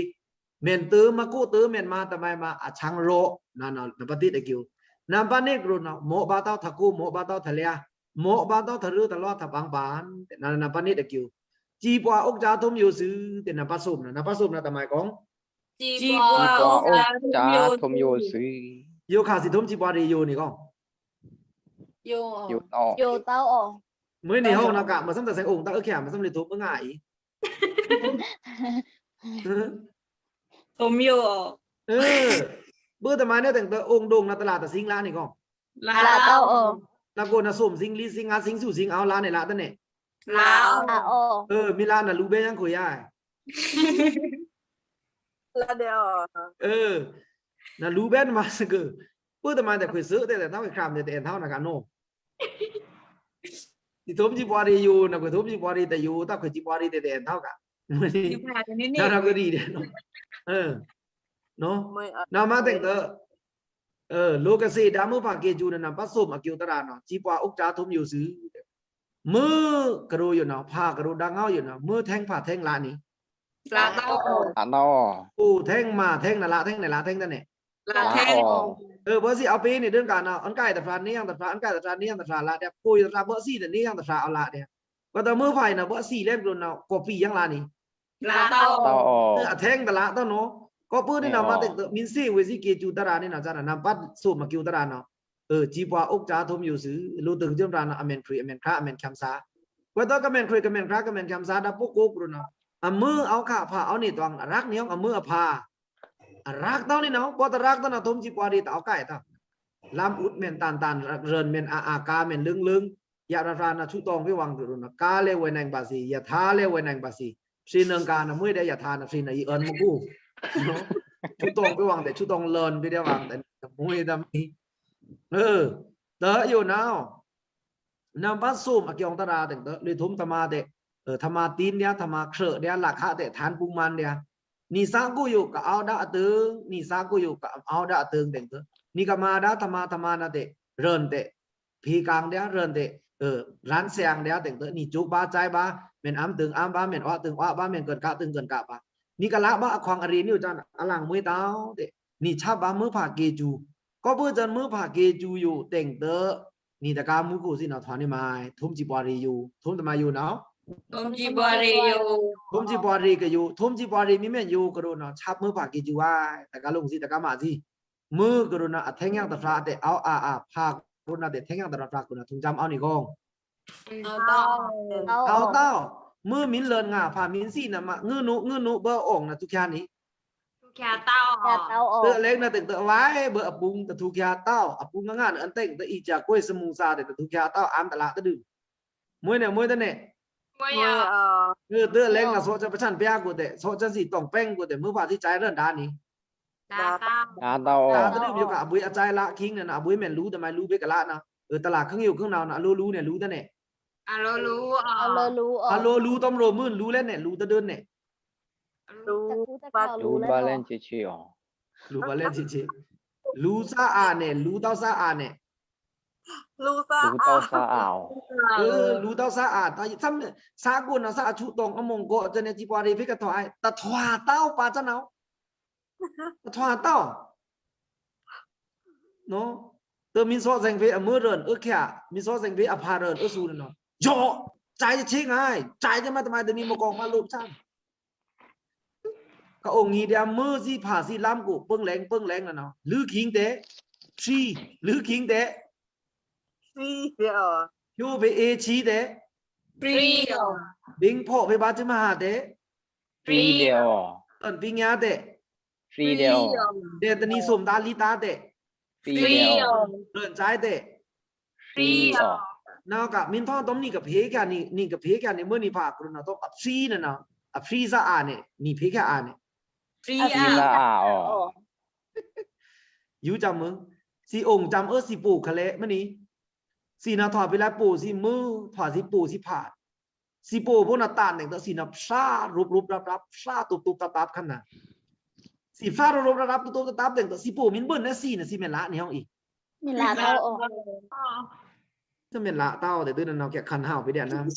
မတ်တွိုမကုတ်တွို မတ်မုဲင်တမုဲင်မုဲင် အချောင်ရော့ နဝ်ꩻ နံပါတ်တစ်အစူ နံပါတ်နှစ်ကရိုးနဝ်ꩻ မော့ပါတဝ်းထကို မော့ပါတဝ်းထလျာ မော့ပါတဝ်းထရွိုးထလွားထပန်းပန် နဝ်ꩻ နံပါတ်နှစ်အစူ ကြေးပွာႏဥစ္စာထုံးယိုစွူ တဲ့ နံပါတ်သုံးနဝ်ꩻ နံပါတ်သုံးနဝ်ꩻ တမန်ကော ကြေးပွာႏဥစ္စာထုံးယိုစွူ ယိုခါစီထုံးကြေးပွာႏရေယိုနေကော ယိုတဝ်း ယိုတဝ်းအောဝ် မွေးနေဟောင်းနဝ်ꩻက မစံတစဲင်အိုင်တဝ်းခဲ မစံလေထုံးမငါအီ ထုံးယိုအောဝ် ဘို့တမန်နဲ့ တင်တအိုင်ဒိုင်နဝ်ꩻ တလါတစင်းလါနေကော လါတဝ်းအောဝ် နကိုနစုံစင်းလီစင်းငါစင်းဆူစင်းအောဝ်လါနေလါတနေ လါအောဝ် မီးလါနလူဘဲယင်းခွေရ လါဒဲအောဝ် နလူဘဲနမစက ဘို့တမန်တဲ့ခွေစတဲ့ တဝ်းခွေခရမ်တဲ့ အဲန်ထောင်းနကနော် စီထုံးကြေးပွာႏရေယို နခွေထုံးကြေးပွာႏရေတယို တဝ်းခွေကြေးပွာႏရေတဲ့ အဲန်ထောင်းက နရကရီတဲ့နော် နမတင်တ လိုကစေ့ဒါမွေးဖါႏကြေးစူးနဝ်ꩻ နံပါတ်သုံးအစူတရာႏနဝ်ꩻ ကြေးပွာႏဥစ္စာထုံးယိုစွူ မွေးကရိုးယိုနဝ်ꩻ ဖါႏကရိုးဒါငေါယိုနဝ်ꩻ မွေးထဲင်ဖါႏထဲင်လါနေ အိုထဲင်မါႏထဲင်နလါထဲင်နလါထဲင်တနေ ဘၢသီးအပျေနေဒိုင်ကနဝ်ꩻ အွန်ကိုက်တဖျါနေယင်တဖျါ အွန်ကိုက်တဖျါနေယင်တဖျါလါဒျာႏ ကိုယ်တဖျါဘၢသီးတနေယင်တဖျါအလါဒျာႏ ကွၢ်တမွေးဖါႏနဝ်ꩻ ဘၢသီးလဲကရိုးနဝ်ꩻ ကိုယ်ဖျါယင်လါနေ အထဲင်တလါတနော် ကဘို့ဒီနံပါတ်သုံးမီးစေ့ဝေစီးကြေးစူးတရာႏနေနဝ်ꩻ စနံပါတ်သုံးအစူတရာႏနဝ်ꩻ ကြေးပွာႏဥစ္စာထုံးယိုစွူ လိုတကစွံတရာႏနဝ်ꩻ အမ့ၢ်ခရံာ် အမ့ၢ်ခရါ အမ့ၢ်ခင်ႏသာႏ ကွၢ်တကမ့ၢ်ခရံာ် ကမ့ၢ်ခရါ ကမ့ၢ်ခင်ႏသာႏ ဒါပိုကိုကရိုးနဝ်ꩻ အမွိုး အဝ်ႏခါဖါ အဝ်ႏနေတွင် အရက်နေအောင်း အမွိုးအဖါ အရက်တောင်းနေနော် ပော့တရက်တောင်းနော် ထုံးစည်းပွားရေး တအောက်ကိုက်တာ လမ်းဥဒ်မ့ၢ်တန်တန် ရန်မ့ၢ်အာအာ ကားမ့ၢ်လင်းလင်း ယရထားနော် ဆူတောင်ဖေးဝေင်တုရုနော် ကားလည်းဝယ်နိုင်ပါစေ ရထားလည်းဝယ်နိုင်ပါစေ ဖြေးနွံကားနော် မွေးတဲ့ရထားနော် ဖြေးနော် ယအွန်မကူ နော် ဆူတောင်ဖေးဝေင်တဲ့ ဆူတောင်လန်ဖေးတဲ့ဝေင်တဲ့ မွေးတမီး เออ တယိုနော် နံပါတ် သုမ် အကျိုးတရာတဲ့ လွေထုံးတမတဲ့ เออ ထမတင်းဒျာ ထမခြောက်ဒျာ လက်ခါတဲ့ ထန်ပူမန်ဒျာ နံပါတ် ကိုယိုကအောက်ဒျာအတင်း နံပါတ် ကိုယိုကအောက်ဒျာအတင်းတဲ့ နံပါတ် ကမဒါ ထမထမနာတဲ့ ရန်တဲ့ ဖေးကင်ဒျာ ရန်တဲ့ เออ ရန်ဆျင်ဒျာတဲ့ နံပါတ် ကျိုးပါ ကျိုးပါ မ့ၢ်အမ်တင်းအမ်ပါ မ့ၢ်အွတ်တင်းအွတ်ပါ မ့ၢ်ကင်ကာတင်းကင်ကာပါ နံပါတ် ကလပ်ပါ အခွင့်အရေးနု့ိုင် အလင်မွေးတောင်းတဲ့ နံပါတ် ချက်ပါ မွေးဖးကေကျူ ကဘွေးကျန်မွေးဖးကေကျူယိုတဲ့ နံပါတ် တကာမူကိုစံနော် ထွါနေမိုင် ထုံးစည်းပွားရေးယို ထုံးတမယိုနော် ထုံးစည်းပွားရေးယို ထုံးစည်းပွားရေးကယို ထုံးစည်းပွားရေးမီးမ့ၢ်ယိုကရုနော် ချက်မွေးဖးကေကျူဝိုင် တကာလုံးစံ တကာမစံ မွေးကရုနော် အထဲညံတဖျါတဲ့ အဝ်အာအာ ဖါကရုနော်တဲ့ ထဲညံတဖျါကရုနော် ထုံးစံအဝ်နေကောင်း အဝ်တောင်း မွေးမီးလန်ငါ ဖါမီးစံနော် မငိုနု ငိုနု ဘွဲအောင်နော် ထုချာနေ ထုချာတောင်း တလဲကနာတဲ့ တဝိုင် ဘွဲအပုင်း တထုချာတောင်း အပုင်းငါနော် အန်တဲ့ တအီကျကွေးစမူစာတဲ့ တထုချာတောင်း အမ်တလတဒု မွေးနဲ့ မွေးတနဲ့ မွေး เออ တလဲကနာ သော့ချက်ပစံပြကိုတဲ့ သော့ချက်စံတောင်းပင်းကိုတဲ့ မွေးဖါစံကျိုးရန်ဒျာနေ ဒါတောင်း ဒါတောင်း ဒါတဒုယိုက အဘွေအကျိုးလခင်နဲ့နော် အဘွေမ့ၢ်လူတမိုင်လူဖေးကလပ်နော် เออ တလခင်းယိုခင်းနော် အလိုလူနဲ့ လူတနဲ့ အလိုလူ အလိုလူ အလိုလူ တမရိုမွေးလူလဲနဲ့ လူတဒုနဲ့ လူပါလဲချေချေအောင် လူပါလဲချေချေ လူစားအာနဲ့ လူတောက်စားအာနဲ့ လူစား လူတောက်စားအာအောင် เออ လူတောက်စားအာ တသမ် စားကိုနော် စားအချူတောင်းအမုံကို ကျန်တဲ့စည်းပွားရေးဖေးကထွါ တထွါတောင်းပါကျနော် တထွါတောင်း နော် တမီးသော့ဆိုင်ဖေးအမွေးရန် အွတ်ချာ မီးသော့ဆိုင်ဖေးအဖါရန် အွတ်စူနော် ယို ကျိုးချေငါ ကျိုးချေမတမိုင်တမီးမကောင်းမလို့စံ ကအုံငီဒျာ မွေးစံဖါစံလမ်းကို ပင်းလဲင် ပင်းလဲင်နော် လူခင်တဲ့ ဖြီး လူခင်တဲ့ ဖြီး ဖြိုးဖေးအေးချီတဲ့ ဖြီး ဘင်းဖော်ဖေးဘါချီမဟာတဲ့ ဖြီးတဲ့ တန်ပညာတဲ့ ဖြီးတဲ့ တဲ့တနည်း သုမ်ဒါလီဒါတဲ့ ဖြီးတဲ့ လွန်ဆိုင်တဲ့ ဖြီး နောက်က မင်းထွန်း တမနံကဖေးချာနေ နံကဖေးချာနေ မွေးနံဖါကရုနော် တမအဖြီးနော် အဖြီးစားအာနဲ့ နံဖေးချာအာနဲ့ ဖြီး ဖြီးစားအာ အော် ယူကျမ်မွေး စံအိုင်ကျမ် အွတ်စံပိုခလဲမနံ စံနော် ထွါဖေးလဲပိုစံမွေး ထွါစံပိုစံဖါ စံပိုဘို့နတန်တဲ့ စံနော် ဖြါရုပ်ရုပ်ရပ်ရပ် ဖြါတုပ်တုပ်တပ်တပ်ခနာ စံဖြါရုပ်ရုပ်ရပ်ရပ် တုပ်တုပ်တပ်တပ်တဲ့ စံပိုမီးဘို့နစံနော် စံမ့ၢ်လါနေအောင်အီ မ့ၢ်လါတောင်း တမ့ၢ်လါတောင်းတဲ့ ဒုနနော် ကဲခန်ဟောက်ပေးတယ်နော် မ့ၢ်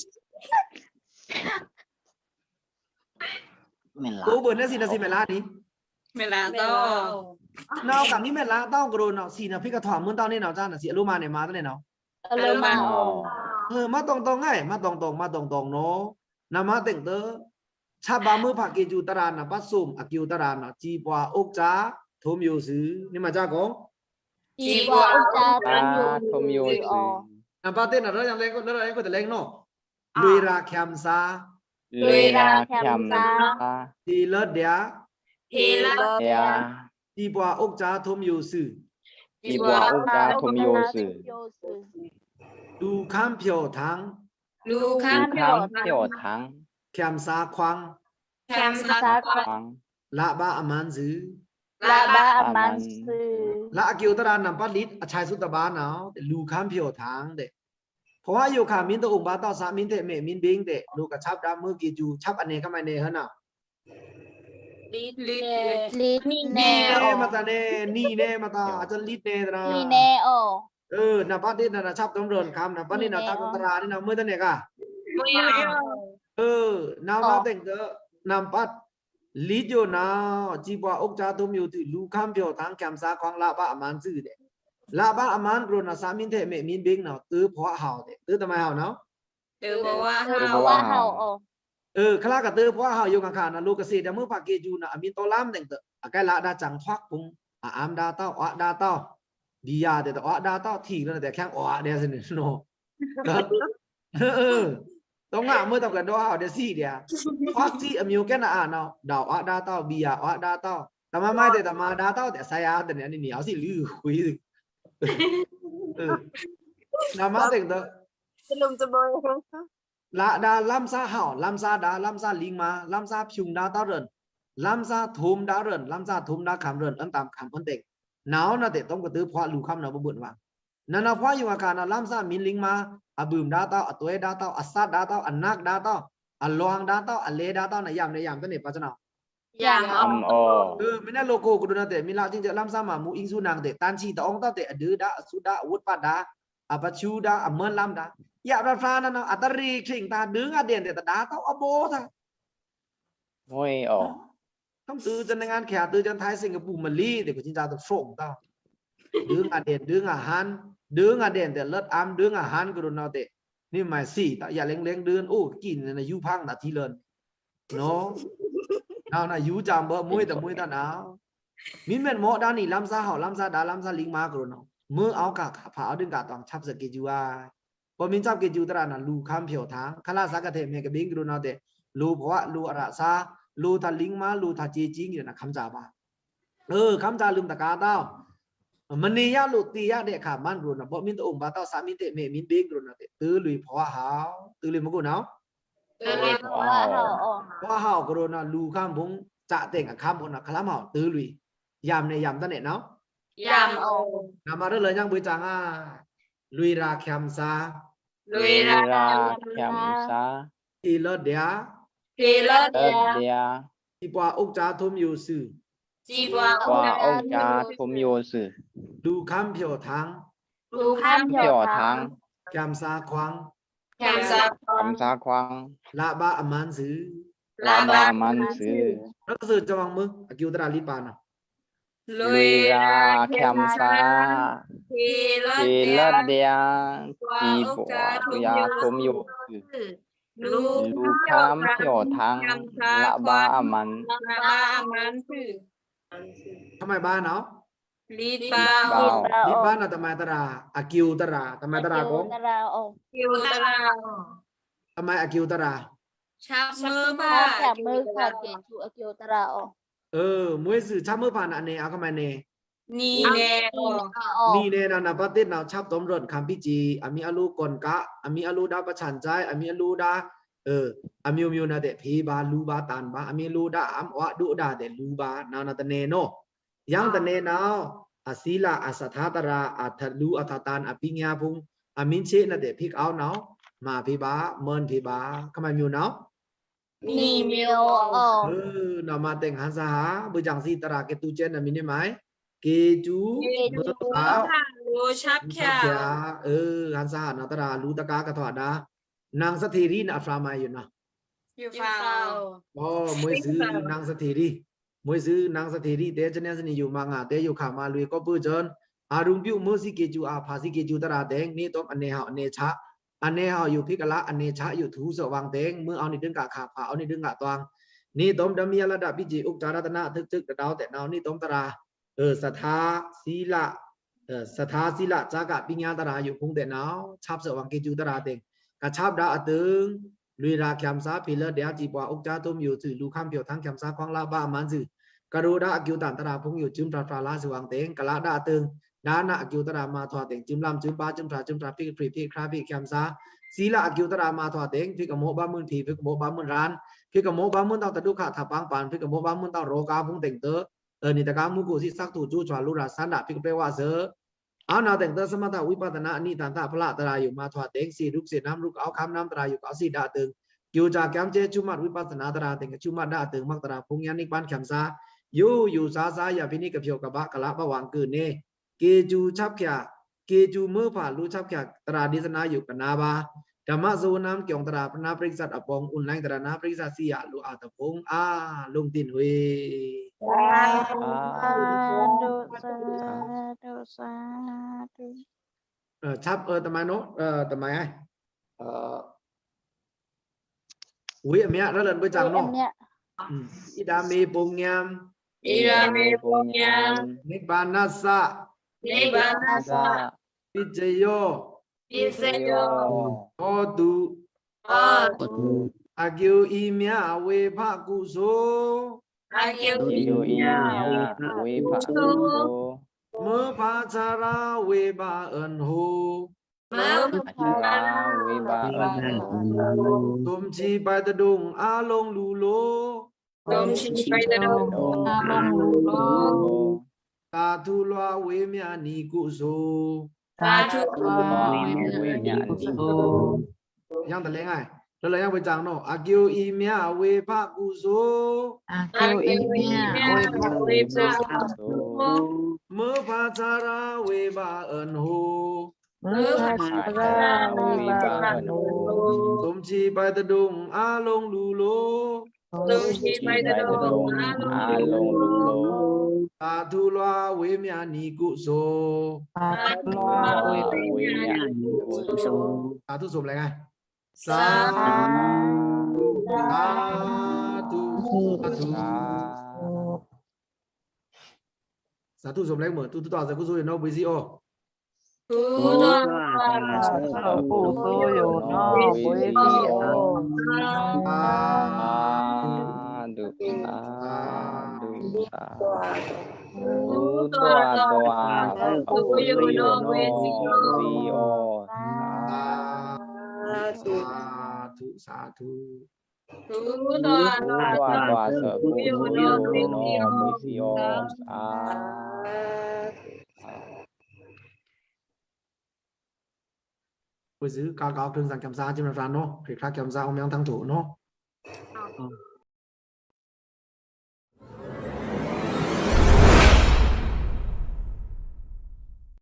လါ ကိုဘို့နစံနော် စံမ့ၢ်လါနေ မ့ၢ်လါတောင်း နောက်က မီးမ့ၢ်လါတောင်းကရုနော် စံနော် ဖေးကထွါမွေးတောင်းနေနော် ကျိုးနော် စံအလိုမနဲ့ မတနဲ့နော် အလိုမ အလိုမ เออ မတုံတုံငါ မတုံတုံ မတုံတုံနော် နမတဲ့ ချက်ပါ မွေးဖါကေကျူတရာနော် နံပါတ် သုမ် အကျိုးတရာနော် စံပွားအိုက်ကျိုး ထုံးယိုစု နံပါတ် စံပွားအိုက်ကျိုး ထုံးယိုစု နံပါတ် တစ်နော် ရန်လဲင်ကို ရန်လဲင်ကို တလဲင်နော် လွေရာခံစား လွေရာခံစား ထေလတ်ဒျာ ထေလတ်ဒျာ စံပွားအိုက်ကျိုး ထုံးယိုစု စံပွားအိုက်ကျိုး ထုံးယိုစု လူခမ်းဖြော်ထန် လူခမ်းဖြော်ထန် ခံစားခွင့် ခံစားခွင့် လပ်ပါအမန်စု လပ်ပါအမန်စု လပ်အကျိုးတရာ နံပါတ် လီ အချိုက်စုတပါနော် လူခမ်းဖြော်ထန်တဲ့ ဖဝါယိုခါမီးတအိုင်ဘါ တောက်စားမီးထဲ့ မ့ၢ်မီးဘင်းတဲ့ လူကချက်ဒါ မွေးကေကျူ ချက်အနေကမိုင်နေဟဲနော် လီ လီ လီ နံ နံ မတနဲ့ နံ နံ မတ အကျိုးလီ နံ တရာ နံ နံ အို เออ နံပါတ် တစ်နော် ချက်တုံးရန်ခမ်း နံပါတ် နှစ်နော် ချက်တုံးတရာ နံနော် မွေးတနဲ့က မွေး เออ နံပါတ် တစ်နော် နံပါတ် လီယိုနော် စံပွားအိုက်ကျိုး ထုံးယိုစု လူခမ်းဖြော်ထန် ခံစားခွင့် လပ်ပါအမန်စုတဲ့ လပ်ပါအမန်ကရုနော် စားမီးထဲ့ မ့ၢ်မီးဘင်းနော် တေးဖဝါဟောက်တဲ့ တေးတမိုင်ဟောက်နော် တေးဖဝါဟောက် တေးဖဝါဟောက် เออ ခလါက တေးဖဝါဟောက်ယိုခါခါနော် လူကစံဒါ မွေးဖါကေကျူနော် အမီးတလမ်းတဲ့ အကဲလပ်ဒါ ကျိုးထွါပူင်း အမ်ဒါတောင်း အွတ်ဒါတောင်း ဘီယာတဲ့ အွတ်ဒါတောင်း ထီလီတဲ့ ခံ အွတ်ဒါစံနော် เออ တ တော့ငါအမွေးတော့ကဒေါ်ဟောက်တဲ့စီးတဲ့ ခွက်စီးအမျိုးကဲနာ်အာနော် ဒေါ်အဒါတော့ ဘီယာအဒါတော့ တမမိုက်တဲ့တမဒါတော့တဲ့ ဆရာတဲ့နေနေအောင်စီးလူခွေး နမတဲ့တော့ စလုံးစပွဲ လဒါလမ်းစားဟောက် လမ်းစားဒါ လမ်းစားလိင်္မာ လမ်းစားဖြုံဒါတော့ရင် လမ်းစားထုံဒါရင် လမ်းစားထုံဒါခမ်ရင် အန်တမ်ခမ်အန်တဲ့ နော်နော်တဲ့ တော့ကတူးဖွားလူခမ်နော် ဘုဘုံဝါ နနဖွါယွၤခါနလမ်းစားမင်းလိင်္မာ အဘုံဒါတော့ အသွဲဒါတော့ အစတ်ဒါတော့ အနက်ဒါတော့ အလွင်ဒါတော့ အလဲဒါတော့ နယမ်နယမ်တနေပါစနော် ယမ် အမ်အော เออ မင်းနဲ့လိုကိုကဒုနတဲ့ မင်းလာချင်းကျလမ်းစားမှာ မူအင်းစုနန်းတဲ့ တန်ချီတအောင်တော့တဲ့ အဒုဒါ အစုဒါ အဝတ်ပါဒါ အပချူဒါ အမွန်းလမ်းဒါ ယပ်ရဖျားနနော် အတရီခရင်တာ ဒုငါဒဲန်တဲ့ တဒါတော့ အဘောသာ မွေအော သမ်တူးကျန်ငန်းခဲတူးကျန်ထိုင်းစင်ကာပူမလီတဲ့ ကိုချင်းစာတော့ ဖြုံးတော့ ဒုငါဒဲန် ဒုငါဟန် ဒုငါဒဲန်တဲ့ လက်အမ်း ဒုငါဟန်ကဒုနတဲ့ နေမိုင်စီးတော့ ယလဲင်လဲင်ဒုအိုးကင်းနေယူဖန်းတာ ထီလန် နော် နော်နော် ယူကြံဘမွေးတမွေးတနာ မင်းမ့ၢ်မော်ဒါနီ လမ်းစားဟောက် လမ်းစားဒါ လမ်းစားလိင်္မာကဒုနော် မွေးအောက်ကခါဖာအောက်ဒုကတောင် ချပ်စကေကျူအာ ပမင်းချပ်ကေကျူတရနော် လူခမ်းဖြော်ထန်း ခလာစားကထဲ့မဲကဘင်းကဒုနော်တဲ့ လူဘဝ လူအရသာ လူထလိင်္မာ လူထကြေးကြီးကဒုနော် ခမ်းစားပါ เออ ခမ်းစားလုမ်တကားတော့ မနေရလို့သေရတဲ့အခါ မန်းကဒုနော် ဘမင်းတအိမ်ပါတော့ စားမင်းတဲ့ မဲမင်းဘင်းကဒုနော်တဲ့ တူးလွေဘဝဟောက် တူးလွေမကုနော် တူးလွေဘဝဟောက် ဘဝဟောက်ကဒုနော် လူခမ်းဘုံ စတဲ့အခမ်းဘုံနော် ခလမ်းဟောက် တူးလွေ ယမ်နဲ့ယမ်တနေနော် ယမ်အော နမရလညံဘွေးချောင်းအာ လွေရာခမ်းစား လွေရာ ခမ်းစား ထေလတ်ဒျာ ထေလတ်ဒျာ ဒျာ စီးပွားဥစ္စာထုံးယိုစု စီးပွား ပွားဥစ္စာထုံးယိုစု လူခမ်းဖြော်ထန်း လူခမ်းဖြော်ထန်း ဖြော်ထန်း ခမ်းစားခွန်း ခမ်းစားခွန်း ခမ်းစားခွန်း လဘအမန်းစု လဘအမန်းစု ရကစုကျွန်မ အကျိုးတရားလေးပါနော် လွေရာခမ်းစား ထေလတ် ထေလတ်ဒျာ စီးပွားဥစ္စာထုံးယိုစု လူ လူခမ်းဖြော်ထန်း လဘအမန်း လဘအမန်းစု ထမိုင်ပါနော် လီပါ ဘဝ လီပါနော် တမိုင်တရား အကျိုးတရား တမိုင်တရားကို ကျိုးတရား တမိုင်အကျိုးတရား ချပ်မွေးဖါ ချပ်မွေးဖါကဲကျူအကျိုးတရားအော် เออ မွေးစုချပ်မွေးဖါနာ်အနယ်အခမိုင်နယ် နီနယ်အော် နီနယ်နာ် နံပါတ်တစ်နာ် ချပ်တွမ်ရွဉ်ခမ်းပီးကြီး အမီးအလိုကွန်က အမီးအလိုဒါပချန်ချိုင် အမီးအလိုဒါ เออ အမျိုးမျိုးနာ်တဲ့ ဖေးပါ လူပါ တန်ပါ အမီးလိုဒါ အမ်အွားဒိုဒါတဲ့ လူပါ နာ်နာ်တနယ်နော် ယင်းတနယ်နာ် အသီလ အသထါတရား အထလူ အထတန် အပညာဖုံ အမင်းချေနာ်တဲ့ ဖိကအောက်နာ် မၤဖေးပါ မွန်းဖေးပါ ခမိုင်မျိုးနာ် နီမျိုးအော် เออ နာ်မတဲင်ဟန်စာဟာ ဘုရားစီတရားကတူးချင်နာ်မီးနေမိုင် ကေကျူ မော မော ဖါလိုချပ်ဖြာ เออ ဟန်စာဟာနာ်တရား လူတကာကထွာဒါ နင်စထေရီနာ် အဖျားမယူနော် ယူဖျာ อ๋อ မွေးစု နင်စထေရီ မွေးစု နင်စထေရီ တဲချင်စနီယူမငါ တဲယူခါမလွေကောပုကျွန် အရုံပြုမိုးစီကေကျူ အဖါစီကေကျူတရားတဲ့ နေတော့ အနေဟောက် အနေချ အနေဟောက်ယူဖိကလာ အနေချယူထူစဝင်တဲ့ မွေးအောက်နေဒုံကခါ ဖါအောက်နေဒုံကတွင် နေတော့ ဓမ္မရတ္တ ပီးကြီး ဥစ္စာရတနာ ထုကထုကတဒေါတဲ့ နာ်နေတော့တရား เออ သထါ သီလ เออ သထါ သီလ စက ပညာတရားယူဖုံတဲ့နာ် ချပ်စဝင်ကေကျူတရားတဲ့ ကချပ်ဒါအတုံ လွေရာခမ်းစား ဖေလတ်ဒျာ စီးပွားဥစ္စာထုံးယိုစု လူခမ်းဖြော်ထန်း ခမ်းစားခွန်း လဘအမန်းစု ကရိုဒါအကျိုးတန်တရားဖုံယူ ကျိုးဖြာဖြာလါစဝင်တဲ့ ကလဒါအတုံ ဒါနအကျိုးတရားမထွာတဲ့ ကျိုးလမ်ကျိုးပါ ကျိုးဖြာကျိုးဖြာ ဖိကဖြေဖိခါဖိခမ်းစား သီလအကျိုးတရားမထွာတဲ့ ဖိကမောဘမွန်းဖေး ဖိကမောဘမွန်းရန် ဖိကမောဘမွန်းတော့တဒုက္ခထပန်းပန် ဖိကမောဘမွန်းတော့ရောဂါဖုံတဲ့ เออ နေတကာမူကိုစီ စက်တူကျိုးချွာလူရာ စန္ဒ ဖိကပဲဝါစ အနာ်တဲ့ သမထ ဝိပဿနာ အနံ့တန်သ ဖျာတရားယူ မထွာတဲ့ စေရုပ်စေနံရုပ် အောက်ခမ်းနံတရားယူ ကစီဒါအတုံ ကျိုးချကံကျဲ ကျူမတ် ဝိပဿနာတရားတဲ့ ကျူမတ်ဒါအတုံ မတ်တရား ဘုံညာနိဗ္ဗာန် ခမ်းစား ယူယူစားစား ယဖိနံကဖြောကဗာ ကလဘဝင်ကုနေ ကေကျူချပ်ဖြာ ကေကျူမွေးဖါ လူချပ်ဖြာ တရားဒေသနာယူ ကနါပါ ဓမ္မဇဝနံ ကျောင်းတရား ပနပရိသတ်အပေါင်း online တရားနာပရိသတ်စံရ လူအတဖုံ အာ လုံးတင်ဝေး သာဓုသာဓုသာဓု เออ ချပ် เออ တမိုင်နော် เออ တမိုင် เออ ဝေးအမြတ် ရလန်ဘွေးချောင်းနော် အမြတ် อืม ဣဒာမေ ပုညံ ဣဒာမေ ပုညံ နိဗ္ဗာနသ နိဗ္ဗာနသ ပစ္စယော ပစ္စယော ဟောတု အကဵုပ်အီမျါဝေဖကုသိုလ် အကဵုပ်အီမျါဝေဖကုသိုလ် မွဲဖဆရာဝေဗာန်ဟူ မွဲဖဆရာဝေဗာန်ဟူ သုမ်ချီပိုက်တဒုံအလုံးလူလို သုမ်ချီပိုက်တဒုံအလုံးလူလို သာဓုလွှာဝေမျါနံကုသိုလ် သာဓုလွှာဝေမျါနံကုသိုလ် ယင်းတလဲငါ လၢလၢယင်းဝေႏစံးနီၤ အကဵုပ်အီမျါဝေဖကုသိုလ် အကဵုပ်အီမျါဝေဖကုသိုလ် မွဲဖဆရာဝေဗာန်ဟူ မွဲဖဆရာဝေဗာန်ဟူ သုမ်ချီပိုက်တဒုံအလုံးလူလို သုမ်ချီပိုက်တဒုံအလုံးလူလို သာဓုလွှာဝေမျါနံကုသိုလ် သာဓုလွှာဝေမျါနံကုသိုလ် သာဓု သုမ်လဲငါ သာဓု သာဓု သာဓု သုမ်လဲမွဲ တူတူတာစကုသိုလ်ယိုနီ ဗွီစီအို တူတူတာစကုသိုလ်ယိုနီ ဗွီစီအို သာဓု သာဓု သာဓု တူတူတာစကုသိုလ်ယိုနီ ဗွီစီအို သာဓု သာဓု သာဓု တူတူတာစကုသိုလ်ယိုနီ ဗွီစီအို သာဓု သာဓု ဝေ့ꩻစွို ကကောက် ထွန်းစံ ကံဇာ จิมนารา နီၤ ခရစ်ခရါကံဇာ အွန်ႏမီး တန်းတူနီၤ